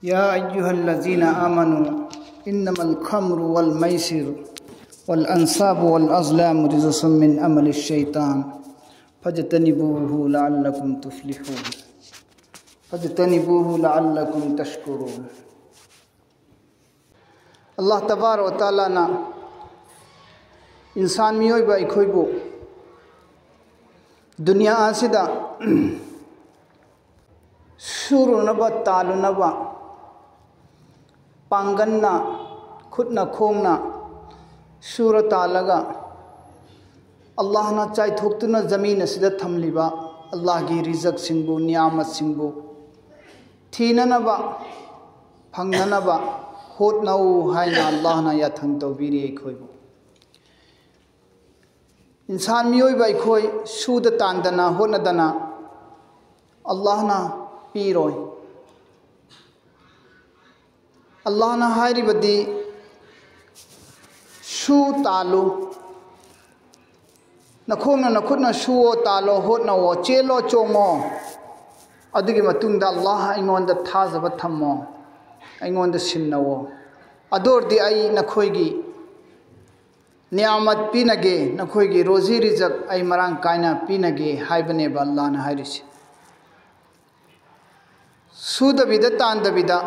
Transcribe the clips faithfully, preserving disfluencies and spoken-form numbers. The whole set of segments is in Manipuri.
يا أيها الذين آمنوا إنما الخمر والميسر والأنصاب والأزلام رجس من عمل الشيطان فاجتنبوه لعلكم تفلحون. فاجتنبوه لعلكم تشكرون. ꯑꯜꯂꯥꯍ ꯇꯕꯥꯔꯛ ꯋ ꯇꯥꯂꯥꯅ ꯏꯟꯁꯥꯟ ꯃꯤꯑꯣꯏꯕ ꯑꯩꯈꯣꯏꯕꯨ ꯗꯨꯅꯤꯌꯥ ꯑꯁꯤꯗ ꯁꯨꯔꯨꯅꯕ, ꯇꯥꯜꯂꯨꯅꯕ, ꯄꯥꯡꯒꯜꯅ, ꯈꯨꯠꯅ ꯈꯣꯡꯅ ꯁꯨꯔ ꯇꯥꯜꯂꯒ ꯑꯜꯂꯥꯍꯅ ꯆꯥꯏꯊꯣꯛꯇꯨꯅ ꯖꯃꯤꯟ ꯑꯁꯤꯗ ꯊꯝꯂꯤꯕ ꯑꯜꯂꯥꯍꯒꯤ ꯔꯤꯖꯛꯁꯤꯡꯕꯨ, ꯅꯤꯌꯥꯃꯠꯁꯤꯡꯕꯨ ꯊꯤꯅꯅꯕ, ꯐꯪꯅꯅꯕ ꯍꯣꯠꯅꯧ ꯍꯥꯏꯅ ꯑꯜꯂꯥꯍꯅ ꯌꯥꯊꯪ ꯇꯧꯕꯤꯔꯤ ꯑꯩꯈꯣꯏꯕꯨ꯫ ꯏꯟꯁꯥꯟ ꯃꯤꯑꯣꯏꯕ ꯑꯩꯈꯣꯏ ꯁꯨꯗ ꯇꯥꯟꯗꯅ ꯍꯣꯠꯅꯗꯅ ꯑꯜꯂꯥꯍꯅ ꯄꯤꯔꯣꯏ꯫ ꯑꯜꯂꯥꯍꯅ ꯍꯥꯏꯔꯤꯕꯗꯤ, ꯁꯨ ꯇꯥꯜꯂꯨ, ꯅꯈꯣꯡꯅ ꯅꯈꯨꯠꯅ ꯁꯨꯋꯣ, ꯇꯥꯜꯂꯣ, ꯍꯣꯠꯅꯋꯣ, ꯆꯦꯜꯂꯣ, ꯆꯣꯡꯉꯣ꯫ ꯑꯗꯨꯒꯤ ꯃꯇꯨꯡꯗ ꯑꯜꯂꯥꯍ ꯑꯩꯉꯣꯟꯗ ꯊꯥꯖꯕ ꯊꯝꯃꯣ, ꯑꯩꯉꯣꯟꯗ ꯁꯤꯟꯅꯋꯣ꯫ ꯑꯗꯨ ꯑꯣꯏꯔꯗꯤ ꯑꯩ ꯅꯈꯣꯏꯒꯤ ꯅꯤꯌꯥꯃꯠ ꯄꯤꯅꯒꯦ, ꯅꯈꯣꯏꯒꯤ ꯔꯣꯖꯤ ꯔꯤꯖꯛ ꯑꯩ ꯃꯔꯥꯡ ꯀꯥꯏꯅ ꯄꯤꯅꯒꯦ ꯍꯥꯏꯕꯅꯦꯕ ꯑꯜꯂꯥꯍꯅ ꯍꯥꯏꯔꯤꯁꯦ꯫ ꯁꯨꯗꯕꯤꯗ ꯇꯥꯟꯗꯕꯤꯗ,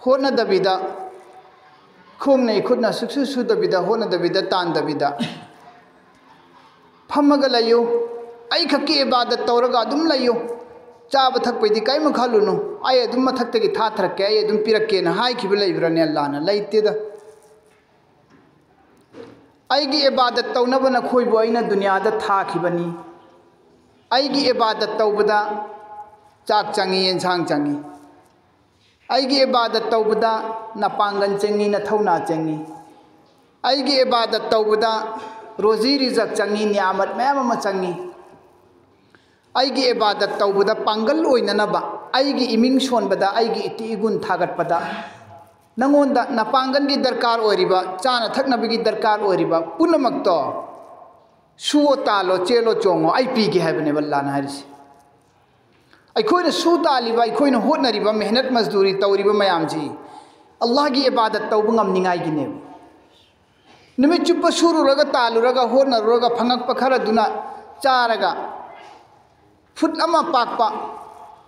ꯍꯣꯠꯅꯗꯕꯤꯗ, ꯈꯣꯡꯅ ꯏꯈꯨꯠꯅ ꯁꯨꯛꯁꯨ ꯁꯨꯗꯕꯤꯗ, ꯍꯣꯠꯅꯗꯕꯤꯗ, ꯇꯥꯟꯗꯕꯤꯗ ꯐꯝꯃꯒ ꯂꯩꯌꯨ꯫ ꯑꯩ ꯈꯛꯀꯤ ꯏꯕꯥꯗꯠ ꯇꯧꯔꯒ ꯑꯗꯨꯝ ꯂꯩꯌꯨ꯫ ꯆꯥꯕ ꯊꯛꯄꯩꯗꯤ ꯀꯔꯤꯝ ꯈꯜꯂꯨꯅꯨ꯫ ꯑꯩ ꯑꯗꯨꯝ ꯃꯊꯛꯇꯒꯤ ꯊꯥꯊꯔꯛꯀꯦ, ꯑꯩ ꯑꯗꯨꯝ ꯄꯤꯔꯛꯀꯦꯅ ꯍꯥꯏꯈꯤꯕ ꯂꯩꯕ꯭ꯔꯥꯅꯦ ꯑꯜꯂꯥꯍꯅ? ꯂꯩꯇꯦꯗ꯫ ꯑꯩꯒꯤ ꯏꯕꯥꯗꯠ ꯇꯧꯅꯕ ꯅꯈꯣꯏꯕꯨ ꯑꯩꯅ ꯗꯨꯅꯤꯌꯥꯗ ꯊꯥꯈꯤꯕꯅꯤ꯫ ꯑꯩꯒꯤ ꯏꯕꯥꯗꯠ ꯇꯧꯕꯗ ꯆꯥꯛ ꯆꯪꯉꯤ, ꯌꯦꯟꯁꯥꯡ ꯆꯪꯉꯤ꯫ ꯑꯩꯒꯤ ꯏꯕꯥꯗꯠ ꯇꯧꯕꯗ ꯅꯄꯥꯡꯒꯜ ꯆꯪꯉꯤ, ꯅꯊꯧꯅꯥ ꯆꯪꯉꯤ꯫ ꯑꯩꯒꯤ ꯏꯕꯥꯗꯠ ꯇꯧꯕꯗ ꯔꯣꯖꯤ ꯔꯤꯖꯛ ꯆꯪꯉꯤ, ꯅꯤꯌꯥꯃꯠ ꯃꯌꯥꯝ ꯑꯃ ꯆꯪꯉꯤ꯫ ꯑꯩꯒꯤ ꯏꯕꯥꯗꯠ ꯇꯧꯕꯗ ꯄꯥꯡꯒꯜ ꯑꯣꯏꯅꯅꯕ, ꯑꯩꯒꯤ ꯏꯃꯤꯡ ꯁꯣꯟꯕꯗ, ꯑꯩꯒꯤ ꯏꯇꯤ ꯏꯒꯨꯟ ꯊꯥꯒꯠꯄꯗ, ꯅꯉꯣꯟꯗ ꯅꯄꯥꯡꯒꯜꯒꯤ ꯗꯔꯀꯥꯔ ꯑꯣꯏꯔꯤꯕ, ꯆꯥꯅ ꯊꯛꯅꯕꯒꯤ ꯗꯔꯀꯥꯔ ꯑꯣꯏꯔꯤꯕ ꯄꯨꯝꯅꯃꯛꯇꯣ ꯁꯨꯑꯣ, ꯇꯥꯜꯂꯣ, ꯆꯦꯜꯂꯣ, ꯆꯣꯡꯉꯣ, ꯑꯩ ꯄꯤꯒꯦ ꯍꯥꯏꯕꯅꯦꯕ ꯑꯜꯂꯥꯍꯅ ꯍꯥꯏꯔꯤꯁꯦ꯫ ꯑꯩꯈꯣꯏꯅ ꯁꯨ ꯇꯥꯜꯂꯤꯕ, ꯑꯩꯈꯣꯏꯅ ꯍꯣꯠꯅꯔꯤꯕ, ꯃꯦꯍꯅꯠ ꯃꯖꯗꯨꯔꯤ ꯇꯧꯔꯤꯕ ꯃꯌꯥꯝꯁꯤ ꯑꯜꯂꯥꯍꯒꯤ ꯏꯕꯥꯗꯠ ꯇꯧꯕ ꯉꯝꯅꯤꯡꯉꯥꯏꯒꯤꯅꯦꯕ꯫ ꯅꯨꯃꯤꯠ ꯆꯨꯞꯄ ꯁꯨꯔꯨꯔꯒ, ꯇꯥꯜꯂꯨꯔꯒ, ꯍꯣꯠꯅꯔꯨꯔꯒ ꯐꯪꯉꯛꯄ ꯈꯔꯗꯨꯅ ꯆꯥꯔꯒ, ꯐꯨꯠ ꯑꯃ ꯄꯥꯛꯄ,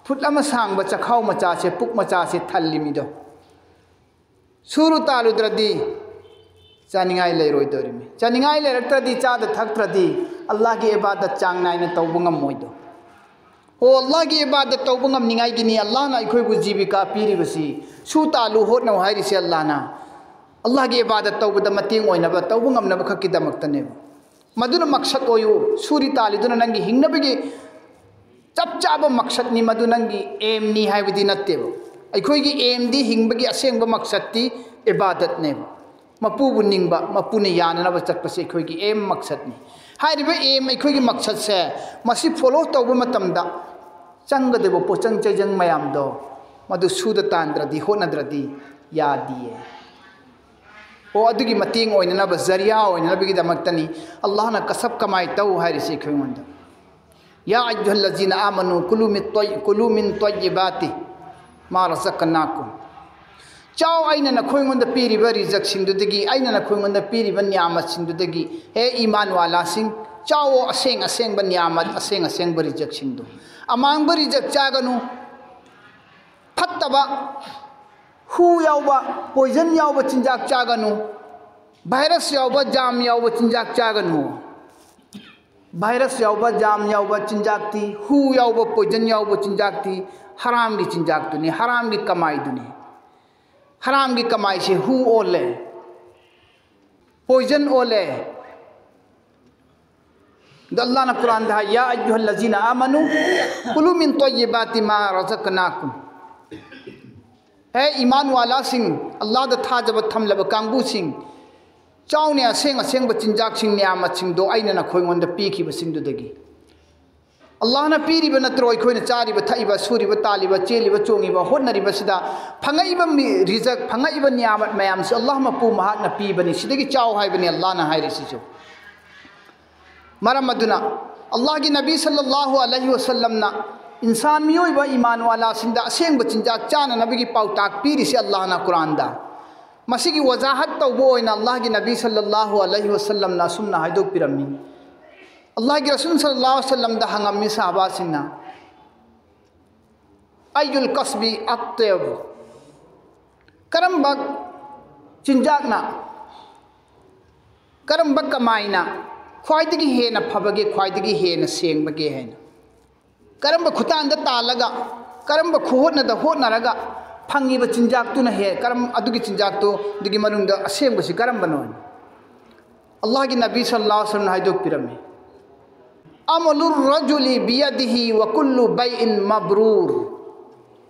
ꯐꯨꯠ ꯑꯃ ꯁꯥꯡꯕ ꯆꯈꯥꯎ ꯃꯆꯥꯁꯦ, ꯄꯨꯛ ꯃꯆꯥꯁꯦ ꯊꯜꯂꯤꯃꯤꯗꯣ꯫ ꯁꯨꯔꯨ ꯇꯥꯜꯂꯨꯗ꯭ꯔꯗꯤ ꯆꯥꯅꯤꯡꯉꯥꯏ ꯂꯩꯔꯣꯏꯗꯧꯔꯤꯃꯤ꯫ ꯆꯥꯅꯤꯡꯉꯥꯏ ꯂꯩꯔꯛꯇ꯭ꯔꯗꯤ, ꯆꯥꯗ ꯊꯛꯇ꯭ꯔꯗꯤ ꯑꯜꯂꯥꯍꯒꯤ ꯏꯕꯥꯗꯠ ꯆꯥꯡ ꯅꯥꯏꯅ ꯇꯧꯕ ꯉꯝꯃꯣꯏꯗꯣ꯫ ꯑꯣ, ꯑꯜꯂꯥꯍꯒꯤ ꯏꯕꯥꯗꯠ ꯇꯧꯕ ꯉꯝꯅꯤꯡꯉꯥꯏꯒꯤꯅꯤ ꯑꯜꯂꯥꯍꯅ ꯑꯩꯈꯣꯏꯕꯨ ꯖꯤꯕꯤꯀꯥ ꯄꯤꯔꯤꯕꯁꯤ, ꯁꯨ ꯇꯥꯜꯂꯨ ꯍꯣꯠꯅꯧ ꯍꯥꯏꯔꯤꯁꯦ꯫ ꯑꯜꯂꯥꯍꯅ ꯑꯜꯂꯥꯍꯒꯤ ꯏꯕꯥꯗꯠ ꯇꯧꯕꯗ ꯃꯇꯦꯡ ꯑꯣꯏꯅꯕ, ꯇꯧꯕ ꯉꯝꯅꯕ ꯈꯛꯀꯤꯗꯃꯛꯇꯅꯦꯕ꯫ ꯃꯗꯨꯅ ꯃꯛꯁꯠ ꯑꯣꯏꯌꯨ꯫ ꯁꯨꯔꯤ ꯇꯥꯜꯂꯤꯗꯨꯅ ꯅꯪꯒꯤ ꯍꯤꯡꯅꯕꯒꯤ ꯆꯞ ꯆꯥꯕ ꯃꯛꯁꯠꯅꯤ, ꯃꯗꯨ ꯅꯪꯒꯤ ꯑꯦꯝꯅꯤ ꯍꯥꯏꯕꯗꯤ ꯅꯠꯇꯦꯕ꯫ ꯑꯩꯈꯣꯏꯒꯤ ꯑꯦꯝꯗꯤ, ꯍꯤꯡꯕꯒꯤ ꯑꯁꯦꯡꯕ ꯃꯛꯁꯠꯇꯤ ꯏꯕꯥꯗꯠꯅꯦꯕ꯫ ꯃꯄꯨꯕꯨ ꯅꯤꯡꯕ, ꯃꯄꯨꯅ ꯌꯥꯅꯅꯕ ꯆꯠꯄꯁꯦ ꯑꯩꯈꯣꯏꯒꯤ ꯑꯦꯝ, ꯃꯛꯁꯠꯅꯤ꯫ ꯍꯥꯏꯔꯤꯕ ꯑꯦꯝ, ꯑꯩꯈꯣꯏꯒꯤ ꯃꯛꯁꯠꯁꯦ, ꯃꯁꯤ ꯐꯣꯂꯣ ꯇꯧꯕ ꯃꯇꯝꯗ ꯆꯪꯒꯗꯕ ꯄꯣꯠꯆꯪ ꯆꯩꯖꯪ ꯃꯌꯥꯝꯗꯣ, ꯃꯗꯨ ꯁꯨꯗ ꯇꯥꯟꯗ꯭ꯔꯗꯤ, ꯍꯣꯠꯅꯗ꯭ꯔꯗꯤ ꯌꯥꯗꯤꯌꯦ꯫ ꯑꯣ, ꯑꯗꯨꯒꯤ ꯃꯇꯦꯡ ꯑꯣꯏꯅꯅꯕ, ꯖꯔꯤꯌꯥ ꯑꯣꯏꯅꯅꯕꯒꯤꯗꯃꯛꯇꯅꯤ ꯑꯜꯂꯥꯍꯅ ꯀꯁꯕ ꯀꯃꯥꯏ ꯇꯧ ꯍꯥꯏꯔꯤꯁꯤ ꯑꯩꯈꯣꯏꯉꯣꯟꯗ꯫ "ꯌꯥ ꯑꯩꯌꯨꯍꯜꯂꯖꯤꯅ ꯑꯥꯃꯅꯨ ꯀꯨꯂꯨ ꯃꯤꯟ ꯇ꯭ꯋꯥꯏ-, ꯀꯨꯂꯨ ꯃꯤꯟ ꯇ꯭ꯋꯥꯏꯌꯤꯕꯥꯇꯤ ꯃꯥ ꯔꯖꯛꯅꯥꯀꯨꯝ"꯫ ꯆꯥꯎ, ꯑꯩꯅ ꯅꯈꯣꯏꯉꯣꯟꯗ ꯄꯤꯔꯤꯕ ꯔꯤꯖꯛꯁꯤꯡꯗꯨꯗꯒꯤ, ꯑꯩꯅ ꯅꯈꯣꯏꯉꯣꯟꯗ ꯄꯤꯔꯤꯕ ꯅꯤꯌꯥꯃꯠꯁꯤꯡꯗꯨꯗꯒꯤ, ꯍꯦ ꯏꯃꯥꯟ ꯋꯥꯂꯥꯁꯤꯡ, ꯆꯥꯎꯑꯣ ꯑꯁꯦꯡ ꯑꯁꯦꯡꯕ ꯅꯤꯌꯥꯃꯠ, ꯑꯁꯦꯡ ꯑꯁꯦꯡꯕ ꯔꯤꯖꯛꯁꯤꯡꯗꯨ꯫ ꯑꯃꯥꯡꯕ ꯔꯤꯖꯛ ꯆꯥꯒꯅꯨ, ꯐꯠꯇꯕ, ꯍꯨ ꯌꯥꯎꯕ, ꯄꯣꯏꯖꯟ ꯌꯥꯎꯕ ꯆꯤꯟꯖꯥꯛ ꯆꯥꯒꯅꯨ, ꯚꯥꯏꯔꯁ ꯌꯥꯎꯕ, ꯖꯥꯝ ꯌꯥꯎꯕ ꯆꯤꯟꯖꯥꯛ ꯆꯥꯒꯅꯨ꯫ ꯚꯥꯏꯔꯁ ꯌꯥꯎꯕ, ꯖꯥꯝ ꯌꯥꯎꯕ ꯆꯤꯟꯖꯥꯛꯇꯤ, ꯍꯨ ꯌꯥꯎꯕ, ꯄꯣꯏꯖꯟ ꯌꯥꯎꯕ ꯆꯤꯟꯖꯥꯛꯇꯤ ꯍꯔꯥꯝꯒꯤ ꯆꯤꯟꯖꯥꯛꯇꯨꯅꯤ, ꯍꯔꯥꯝꯒꯤ ꯀꯃꯥꯏꯗꯨꯅꯤ꯫ ꯍꯔꯥꯝꯒꯤ ꯀꯃꯥꯏꯁꯦ ꯍꯨ ꯑꯣꯜꯂꯦ, ꯄꯣꯏꯖꯟ ꯑꯣꯜꯂꯦ꯫ ꯑꯗ ꯑꯜꯂꯥꯍꯅ ꯀꯨꯔꯥꯟꯗ ꯍꯥꯏ, "ꯌꯥ ꯑꯩꯌꯨꯍꯜꯂꯖꯤꯅ ꯑꯥꯃꯅꯨ ꯀꯨꯂꯨ ꯃꯤꯟ ꯇ꯭ꯋꯥꯏꯌꯤꯕꯥꯇꯤ ꯃꯥ ꯔꯖꯛꯅꯥꯀꯨꯝ"꯫ ꯍꯦ ꯏꯃꯥꯟ ꯋꯥꯂꯥꯁꯤꯡ, ꯑꯜꯂꯥꯍꯗ ꯊꯥꯖꯕ ꯊꯝꯂꯕ ꯀꯥꯡꯕꯨꯁꯤꯡ, ꯆꯥꯎꯅꯦ, ꯑꯁꯦꯡ ꯑꯁꯦꯡꯕ ꯆꯤꯟꯖꯥꯛꯁꯤꯡ, ꯅꯤꯌꯥꯃꯠꯁꯤꯡꯗꯣ ꯑꯩꯅ ꯅꯈꯣꯏꯉꯣꯟꯗ ꯄꯤꯈꯤꯕꯁꯤꯡꯗꯨꯗꯒꯤ꯫ ꯑꯜꯂꯥꯍꯅ ꯄꯤꯔꯤꯕ ꯅꯠꯇ꯭ꯔꯣ ꯑꯩꯈꯣꯏꯅ ꯆꯥꯔꯤꯕ, ꯊꯛꯏꯕ, ꯁꯨꯔꯤꯕ, ꯇꯥꯜꯂꯤꯕ, ꯆꯦꯜꯂꯤꯕ, ꯆꯣꯡꯉꯤꯕ, ꯍꯣꯠꯅꯔꯤꯕꯁꯤꯗ? ꯐꯪꯉꯛꯏꯕ ꯃꯤ-, ꯔꯤꯖꯛ, ꯐꯪꯉꯛꯏꯕ ꯅꯤꯌꯥꯃꯠ ꯃꯌꯥꯝꯁꯤ ꯑꯜꯂꯥꯍ ꯃꯄꯨ ꯃꯍꯥꯛꯅ ꯄꯤꯕꯅꯤ꯫ ꯁꯤꯗꯒꯤ ꯆꯥꯎ ꯍꯥꯏꯕꯅꯤ ꯑꯜꯂꯥꯍꯅ ꯍꯥꯏꯔꯤꯁꯤꯁꯨ꯫ ꯃꯔꯝ ꯑꯗꯨꯅ ꯑꯜꯂꯥꯍꯒꯤ ꯅꯕꯤ ꯁꯜꯂꯜꯂꯥꯍꯨ ꯑꯂꯩꯍꯤ ꯋꯁꯜꯂꯝꯅ ꯏꯟꯁꯥꯟ ꯃꯤꯑꯣꯏꯕ ꯏꯃꯥꯟ ꯋꯥꯂꯥꯁꯤꯡꯗ ꯑꯁꯦꯡꯕ ꯆꯤꯟꯖꯥꯛ ꯆꯥꯅꯅꯕꯒꯤ ꯄꯥꯎꯇꯥꯛ ꯄꯤꯔꯤꯁꯤ ꯑꯜꯂꯥꯍꯅ ꯀꯨꯔꯥꯟꯗ꯫ ꯃꯁꯤꯒꯤ ꯋꯖꯥꯍꯠ ꯇꯧꯕ ꯑꯣꯏꯅ ꯑꯜꯂꯥꯍꯒꯤ ꯅꯕꯤ ꯁꯜꯂꯜꯂꯥꯍꯨ ꯑꯂꯩꯍꯤ ꯋꯁꯜꯂꯝꯅ ꯑꯁꯨꯝꯅ ꯍꯥꯏꯗꯣꯛꯄꯤꯔꯝꯃꯤ꯫ ꯑꯜꯂꯥꯍꯒꯤ ꯔꯁꯨꯜ ꯁꯜꯂꯜꯂꯥꯍꯨ ꯑꯂꯩꯍꯤ ꯋꯁꯜꯂꯝꯗ ꯍꯪꯉꯝꯃꯤ ꯁꯍꯥꯕꯥꯁꯤꯡꯅ, "ꯑꯩꯌꯨꯜ ꯀꯁꯕꯤ ꯑꯠꯇꯦꯕ?" ꯀꯔꯝꯕ ꯆꯤꯟꯖꯥꯛꯅ, ꯀꯔꯝꯕ ꯀꯃꯥꯏꯅ ꯈ꯭ꯋꯥꯏꯗꯒꯤ ꯍꯦꯟꯅ ꯐꯕꯒꯦ, ꯈ꯭ꯋꯥꯏꯗꯒꯤ ꯍꯦꯟꯅ ꯁꯦꯡꯕꯒꯦ ꯍꯥꯏꯅ꯫ ꯀꯔꯝꯕ ꯈꯨꯇꯥꯟꯗ ꯇꯥꯜꯂꯒ, ꯀꯔꯝꯕ ꯈꯨꯍꯣꯠꯅꯗ ꯍꯣꯠꯅꯔꯒ ꯐꯪꯉꯤꯕ ꯆꯤꯟꯖꯥꯛꯇꯨꯅ ꯍꯦ-, ꯀꯔꯝ-, ꯑꯗꯨꯒꯤ ꯆꯤꯟꯖꯥꯛꯇꯨ, ꯑꯗꯨꯒꯤ ꯃꯅꯨꯡꯗ ꯑꯁꯦꯡꯕꯁꯤ ꯀꯔꯝꯕꯅꯣ? ꯑꯜꯂꯥꯍꯒꯤ ꯅꯕꯤ ꯁꯜꯂꯜꯂꯥꯍꯨ ꯑꯂꯩꯍꯤ ꯋꯁꯜꯂꯝꯅ ꯍꯥꯏꯗꯣꯛꯄꯤꯔꯝꯃꯤ, "ꯑꯃꯂꯨꯔ ꯔꯖꯨꯂꯤ ꯕꯤꯌꯗꯤꯍꯤ ꯋ ꯀꯨꯜꯂꯨ ꯕꯩꯏꯟ ꯃꯕ꯭ꯔꯨꯔ"꯫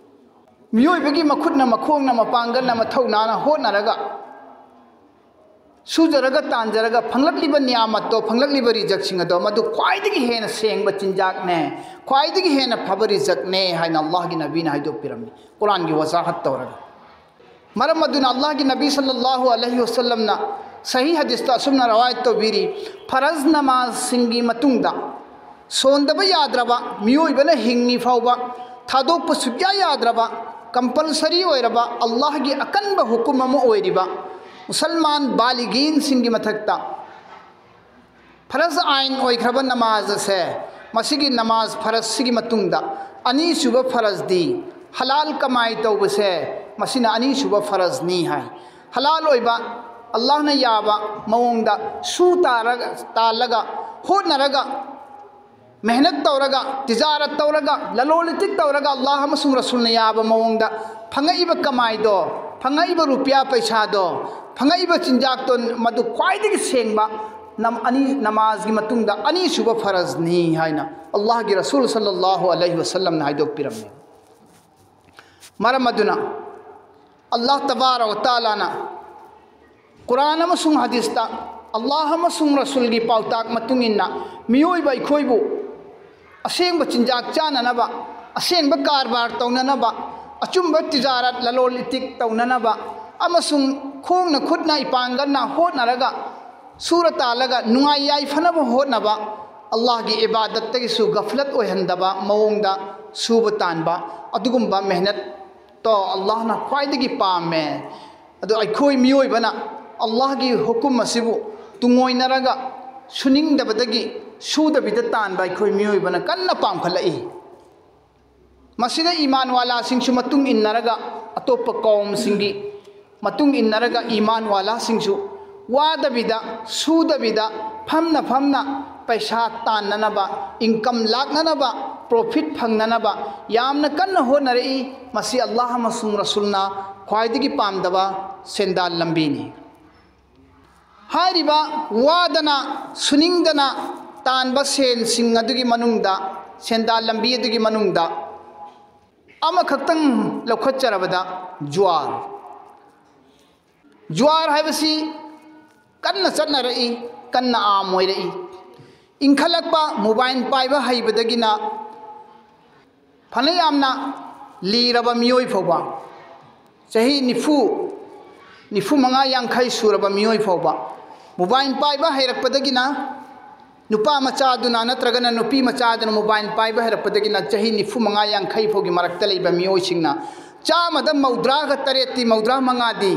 ꯃꯤꯑꯣꯏꯕꯒꯤ ꯃꯈꯨꯠꯅ, ꯃꯈꯣꯡꯅ, ꯃꯄꯥꯡꯒꯜꯅ, ꯃꯊꯧꯅꯥꯅ ꯍꯣꯠꯅꯔꯒ, ꯁꯨꯖꯔꯒ, ꯇꯥꯟꯖꯔꯒ ꯐꯪꯂꯛꯂꯤꯕ ꯅꯤꯌꯥꯃꯠꯇꯣ, ꯐꯪꯂꯛꯂꯤꯕ ꯔꯤꯖꯛꯁꯤꯡ ꯑꯗꯣ, ꯃꯗꯨ ꯈ꯭ꯋꯥꯏꯗꯒꯤ ꯍꯦꯟꯅ ꯁꯦꯡꯕ ꯆꯤꯟꯖꯥꯛꯅꯦ, ꯈ꯭ꯋꯥꯏꯗꯒꯤ ꯍꯦꯟꯅ ꯐꯕ ꯔꯤꯖꯛꯅꯦ ꯍꯥꯏꯅ ꯑꯜꯂꯥꯍꯒꯤ ꯅꯕꯤꯅ ꯍꯥꯏꯗꯣꯛꯄꯤꯔꯝꯃꯤ, ꯀꯨꯔꯥꯟꯒꯤ ꯋꯖꯥꯍꯠ ꯇꯧꯔꯒ꯫ ꯃꯔꯝ ꯑꯗꯨꯅ ꯑꯜꯂꯥꯍꯒꯤ ꯅꯕꯤ ꯁꯜꯂꯜꯂꯥꯍꯨ ꯑꯂꯩꯍꯤ ꯋꯁꯜꯂꯝꯅ ꯁꯍꯤ ꯍꯗꯤꯁꯇ ꯑꯁꯨꯝꯅ ꯔꯋꯥꯌꯠ ꯇꯧꯕꯤꯔꯤ, ꯐꯔꯖ ꯅꯃꯥꯖꯁꯤꯡꯒꯤ ꯃꯇꯨꯡꯗ ꯁꯣꯟꯗꯕ ꯌꯥꯗ꯭ꯔꯕ, ꯃꯤꯑꯣꯏꯕꯅ ꯍꯤꯡꯉꯤ ꯐꯥꯎꯕ ꯊꯥꯗꯣꯛꯄ ꯁꯨꯛꯌꯥ ꯌꯥꯗ꯭ꯔꯕ, ꯀꯝꯄꯜꯁꯔꯤ ꯑꯣꯏꯔꯕ ꯑꯜꯂꯥꯍꯒꯤ ꯑꯀꯟꯕ ꯍꯨꯀꯨꯝ ꯑꯃ ꯑꯣꯏꯔꯤꯕ ꯃꯨꯁꯜꯃꯥꯟ ꯕꯥꯂꯤꯒꯤꯟꯁꯤꯡꯒꯤ ꯃꯊꯛꯇ ꯐꯔꯖ ꯑꯥꯏꯟ ꯑꯣꯏꯈ꯭ꯔꯕ ꯅꯃꯥꯖ ꯑꯁꯦ, ꯃꯁꯤꯒꯤ ꯅꯃꯥꯖ ꯐꯔꯖꯁꯤꯒꯤ ꯃꯇꯨꯡꯗ ꯑꯅꯤꯁꯨꯕ ꯐꯔꯖꯗꯤ ꯍꯂꯥꯜ ꯀꯃꯥꯏ ꯇꯧꯕꯁꯦ, ꯃꯁꯤꯅ ꯑꯅꯤꯁꯨꯕ ꯐꯔꯖꯅꯤ ꯍꯥꯏ꯫ ꯍꯂꯥꯜ ꯑꯣꯏꯕ, ꯑꯜꯂꯥꯍꯅ ꯌꯥꯕ ꯃꯑꯣꯡꯗ ꯁꯨ ꯇꯥꯔꯒ, ꯇꯥꯜꯂꯒ, ꯍꯣꯠꯅꯔꯒ, ꯃꯦꯍꯅꯠ ꯇꯧꯔꯒ, ꯇꯤꯖꯥꯔꯠ ꯇꯧꯔꯒ, ꯂꯂꯣꯟ ꯏꯇꯤꯛ ꯇꯧꯔꯒ, ꯑꯜꯂꯥꯍ ꯑꯃꯁꯨꯡ ꯔꯁꯨꯜꯅ ꯌꯥꯕ ꯃꯑꯣꯡꯗ ꯐꯪꯉꯛꯏꯕ ꯀꯃꯥꯏꯗꯣ, ꯐꯪꯉꯛꯏꯕ ꯔꯨꯄꯤꯌꯥ ꯄꯩꯁꯥꯗꯣ, ꯐꯪꯉꯛꯏꯕ ꯆꯤꯟꯖꯥꯛꯇꯣ, ꯃꯗꯨ ꯈ꯭ꯋꯥꯏꯗꯒꯤ ꯁꯦꯡꯕ ꯅꯝ-, ꯑꯅꯤ, ꯅꯃꯥꯖꯒꯤ ꯃꯇꯨꯡꯗ ꯑꯅꯤꯁꯨꯕ ꯐꯔꯖꯅꯤ ꯍꯥꯏꯅ ꯑꯜꯂꯥꯍꯒꯤ ꯔꯁꯨꯜ ꯁꯜꯂꯜꯂꯥꯍꯨ ꯑꯂꯩꯍꯤ ꯋꯁꯜꯂꯝꯅ ꯍꯥꯏꯗꯣꯛꯄꯤꯔꯝꯃꯤ꯫ ꯃꯔꯝ ꯑꯗꯨꯅ ꯑꯜꯂꯥꯍ ꯇꯕꯥꯔꯛ ꯋ ꯇꯥꯂꯥꯅ ꯀꯨꯔꯥꯟ ꯑꯃꯁꯨꯡ ꯍꯗꯤꯁꯇ ꯑꯜꯂꯥꯍ ꯑꯃꯁꯨꯡ ꯔꯁꯨꯜꯒꯤ ꯄꯥꯎꯇꯥꯛ ꯃꯇꯨꯡ ꯏꯟꯅ ꯃꯤꯑꯣꯏꯕ ꯑꯩꯈꯣꯏꯕꯨ ꯑꯁꯦꯡꯕ ꯆꯤꯟꯖꯥꯛ ꯆꯥꯅꯅꯕ, ꯑꯁꯦꯡꯕ ꯀꯔꯕꯥꯔ ꯇꯧꯅꯅꯕ, ꯑꯆꯨꯝꯕ ꯇꯤꯖꯥꯔꯠ, ꯂꯂꯣꯟ ꯏꯇꯤꯛ ꯇꯧꯅꯅꯕ ꯑꯃꯁꯨꯡ ꯈꯣꯡꯅ ꯈꯨꯠꯅ ꯏꯄꯥꯡꯒꯜꯅ ꯍꯣꯠꯅꯔꯒ ꯁꯨꯔ ꯇꯥꯜꯂꯒ ꯅꯨꯡꯉꯥꯏ ꯌꯥꯏꯐꯅꯕ ꯍꯣꯠꯅꯕ, ꯑꯜꯂꯥꯍꯒꯤ ꯏꯕꯥꯗꯠꯇꯒꯤꯁꯨ ꯒꯐꯂꯠ ꯑꯣꯏꯍꯟꯗꯕ ꯃꯑꯣꯡꯗ ꯁꯨꯕ ꯇꯥꯟꯕ, ꯑꯗꯨꯒꯨꯝꯕ ꯃꯦꯍꯅꯠꯇꯣ ꯑꯜꯂꯥꯍꯅ ꯈ꯭ꯋꯥꯏꯗꯒꯤ ꯄꯥꯝꯃꯦ꯫ ꯑꯗꯣ ꯑꯩꯈꯣꯏ ꯃꯤꯑꯣꯏꯕꯅ ꯑꯜꯂꯥꯍꯒꯤ ꯍꯨꯀꯨꯝ ꯑꯁꯤꯕꯨ ꯇꯨꯡꯑꯣꯏꯅꯔꯒ, ꯁꯨꯅꯤꯡꯗꯕꯗꯒꯤ ꯁꯨꯗꯕꯤꯗ ꯇꯥꯟꯕ ꯑꯩꯈꯣꯏ ꯃꯤꯑꯣꯏꯕꯅ ꯀꯟꯅ ꯄꯥꯝꯈꯠꯂꯛꯏ꯫ ꯃꯁꯤꯗ ꯏꯃꯥꯟ ꯋꯥꯂꯥꯁꯤꯡꯁꯨ ꯃꯇꯨꯡ ꯏꯟꯅꯔꯒ, ꯑꯇꯣꯞꯄ ꯀꯧꯝꯁꯤꯡꯒꯤ ꯃꯇꯨꯡ ꯏꯟꯅꯔꯒ, ꯏꯃꯥꯟ ꯋꯥꯂꯥꯁꯤꯡꯁꯨ ꯋꯥꯗꯕꯤꯗ, ꯁꯨꯗꯕꯤꯗ, ꯐꯝꯅ ꯐꯝꯅ ꯄꯩꯁꯥ ꯇꯥꯟꯅꯅꯕ, ꯏꯟꯀꯝ ꯂꯥꯛꯅꯅꯕ, ꯄ꯭ꯔꯣꯐꯤꯠ ꯐꯪꯅꯅꯕ ꯌꯥꯝꯅ ꯀꯟꯅ ꯍꯣꯠꯅꯔꯛꯏ꯫ ꯃꯁꯤ ꯑꯜꯂꯥꯍ ꯑꯃꯁꯨꯡ ꯔꯁꯨꯜꯅ ꯈ꯭ꯋꯥꯏꯗꯒꯤ ꯄꯥꯝꯗꯕ ꯁꯦꯟꯗꯥꯜ ꯂꯝꯕꯤꯅꯤ꯫ ꯍꯥꯏꯔꯤꯕ ꯋꯥꯗꯅ, ꯁꯨꯅꯤꯡꯗꯅ ꯇꯥꯟꯕ ꯁꯦꯟꯁꯤꯡ ꯑꯗꯨꯒꯤ ꯃꯅꯨꯡꯗ, ꯁꯦꯟꯗꯥꯜ ꯂꯝꯕꯤ ꯑꯗꯨꯒꯤ ꯃꯅꯨꯡꯗ ꯑꯃꯈꯛꯇꯪ ꯂꯧꯈꯠꯆꯔꯕꯗ, ꯖꯨꯋꯥꯔ꯫ ꯖꯨꯋꯥꯔ ꯍꯥꯏꯕꯁꯤ ꯀꯟꯅ ꯆꯠꯅꯔꯛꯏ, ꯀꯟꯅ ꯑꯥꯝ ꯑꯣꯏꯔꯛꯏ꯫ ꯏꯟꯈꯠꯂꯛꯄ ꯃꯣꯕꯥꯏꯜ ꯄꯥꯏꯕ ꯍꯩꯕꯗꯒꯤꯅ ꯐꯅ ꯌꯥꯝꯅ ꯂꯤꯔꯕ ꯃꯤꯑꯣꯏ ꯐꯥꯎꯕ, ꯆꯍꯤ ꯅꯤꯐꯨ, ꯅꯤꯐꯨ ꯃꯉꯥ, ꯌꯥꯡꯈꯩ ꯁꯨꯔꯕ ꯃꯤꯑꯣꯏ ꯐꯥꯎꯕ ꯃꯣꯕꯥꯏꯜ ꯄꯥꯏꯕ ꯍꯩꯔꯛꯄꯗꯒꯤꯅ, ꯅꯨꯄꯥ ꯃꯆꯥꯗꯨꯅ ꯅꯠꯇ꯭ꯔꯒꯅ ꯅꯨꯄꯤ ꯃꯆꯥꯗꯨꯅ ꯃꯣꯕꯥꯏꯜ ꯄꯥꯏꯕ ꯍꯩꯔꯛꯄꯗꯒꯤꯅ ꯆꯍꯤ ꯅꯤꯐꯨ ꯃꯉꯥ, ꯌꯥꯡꯈꯩ ꯐꯥꯎꯒꯤ ꯃꯔꯛꯇ ꯂꯩꯕ ꯃꯤꯑꯣꯏꯁꯤꯡꯅ ꯆꯥꯝꯃꯗ ꯃꯧꯗ꯭ꯔꯥꯒ ꯇꯔꯦꯠꯇꯤ, ꯃꯧꯗ꯭ꯔꯥ ꯃꯉꯥꯗꯤ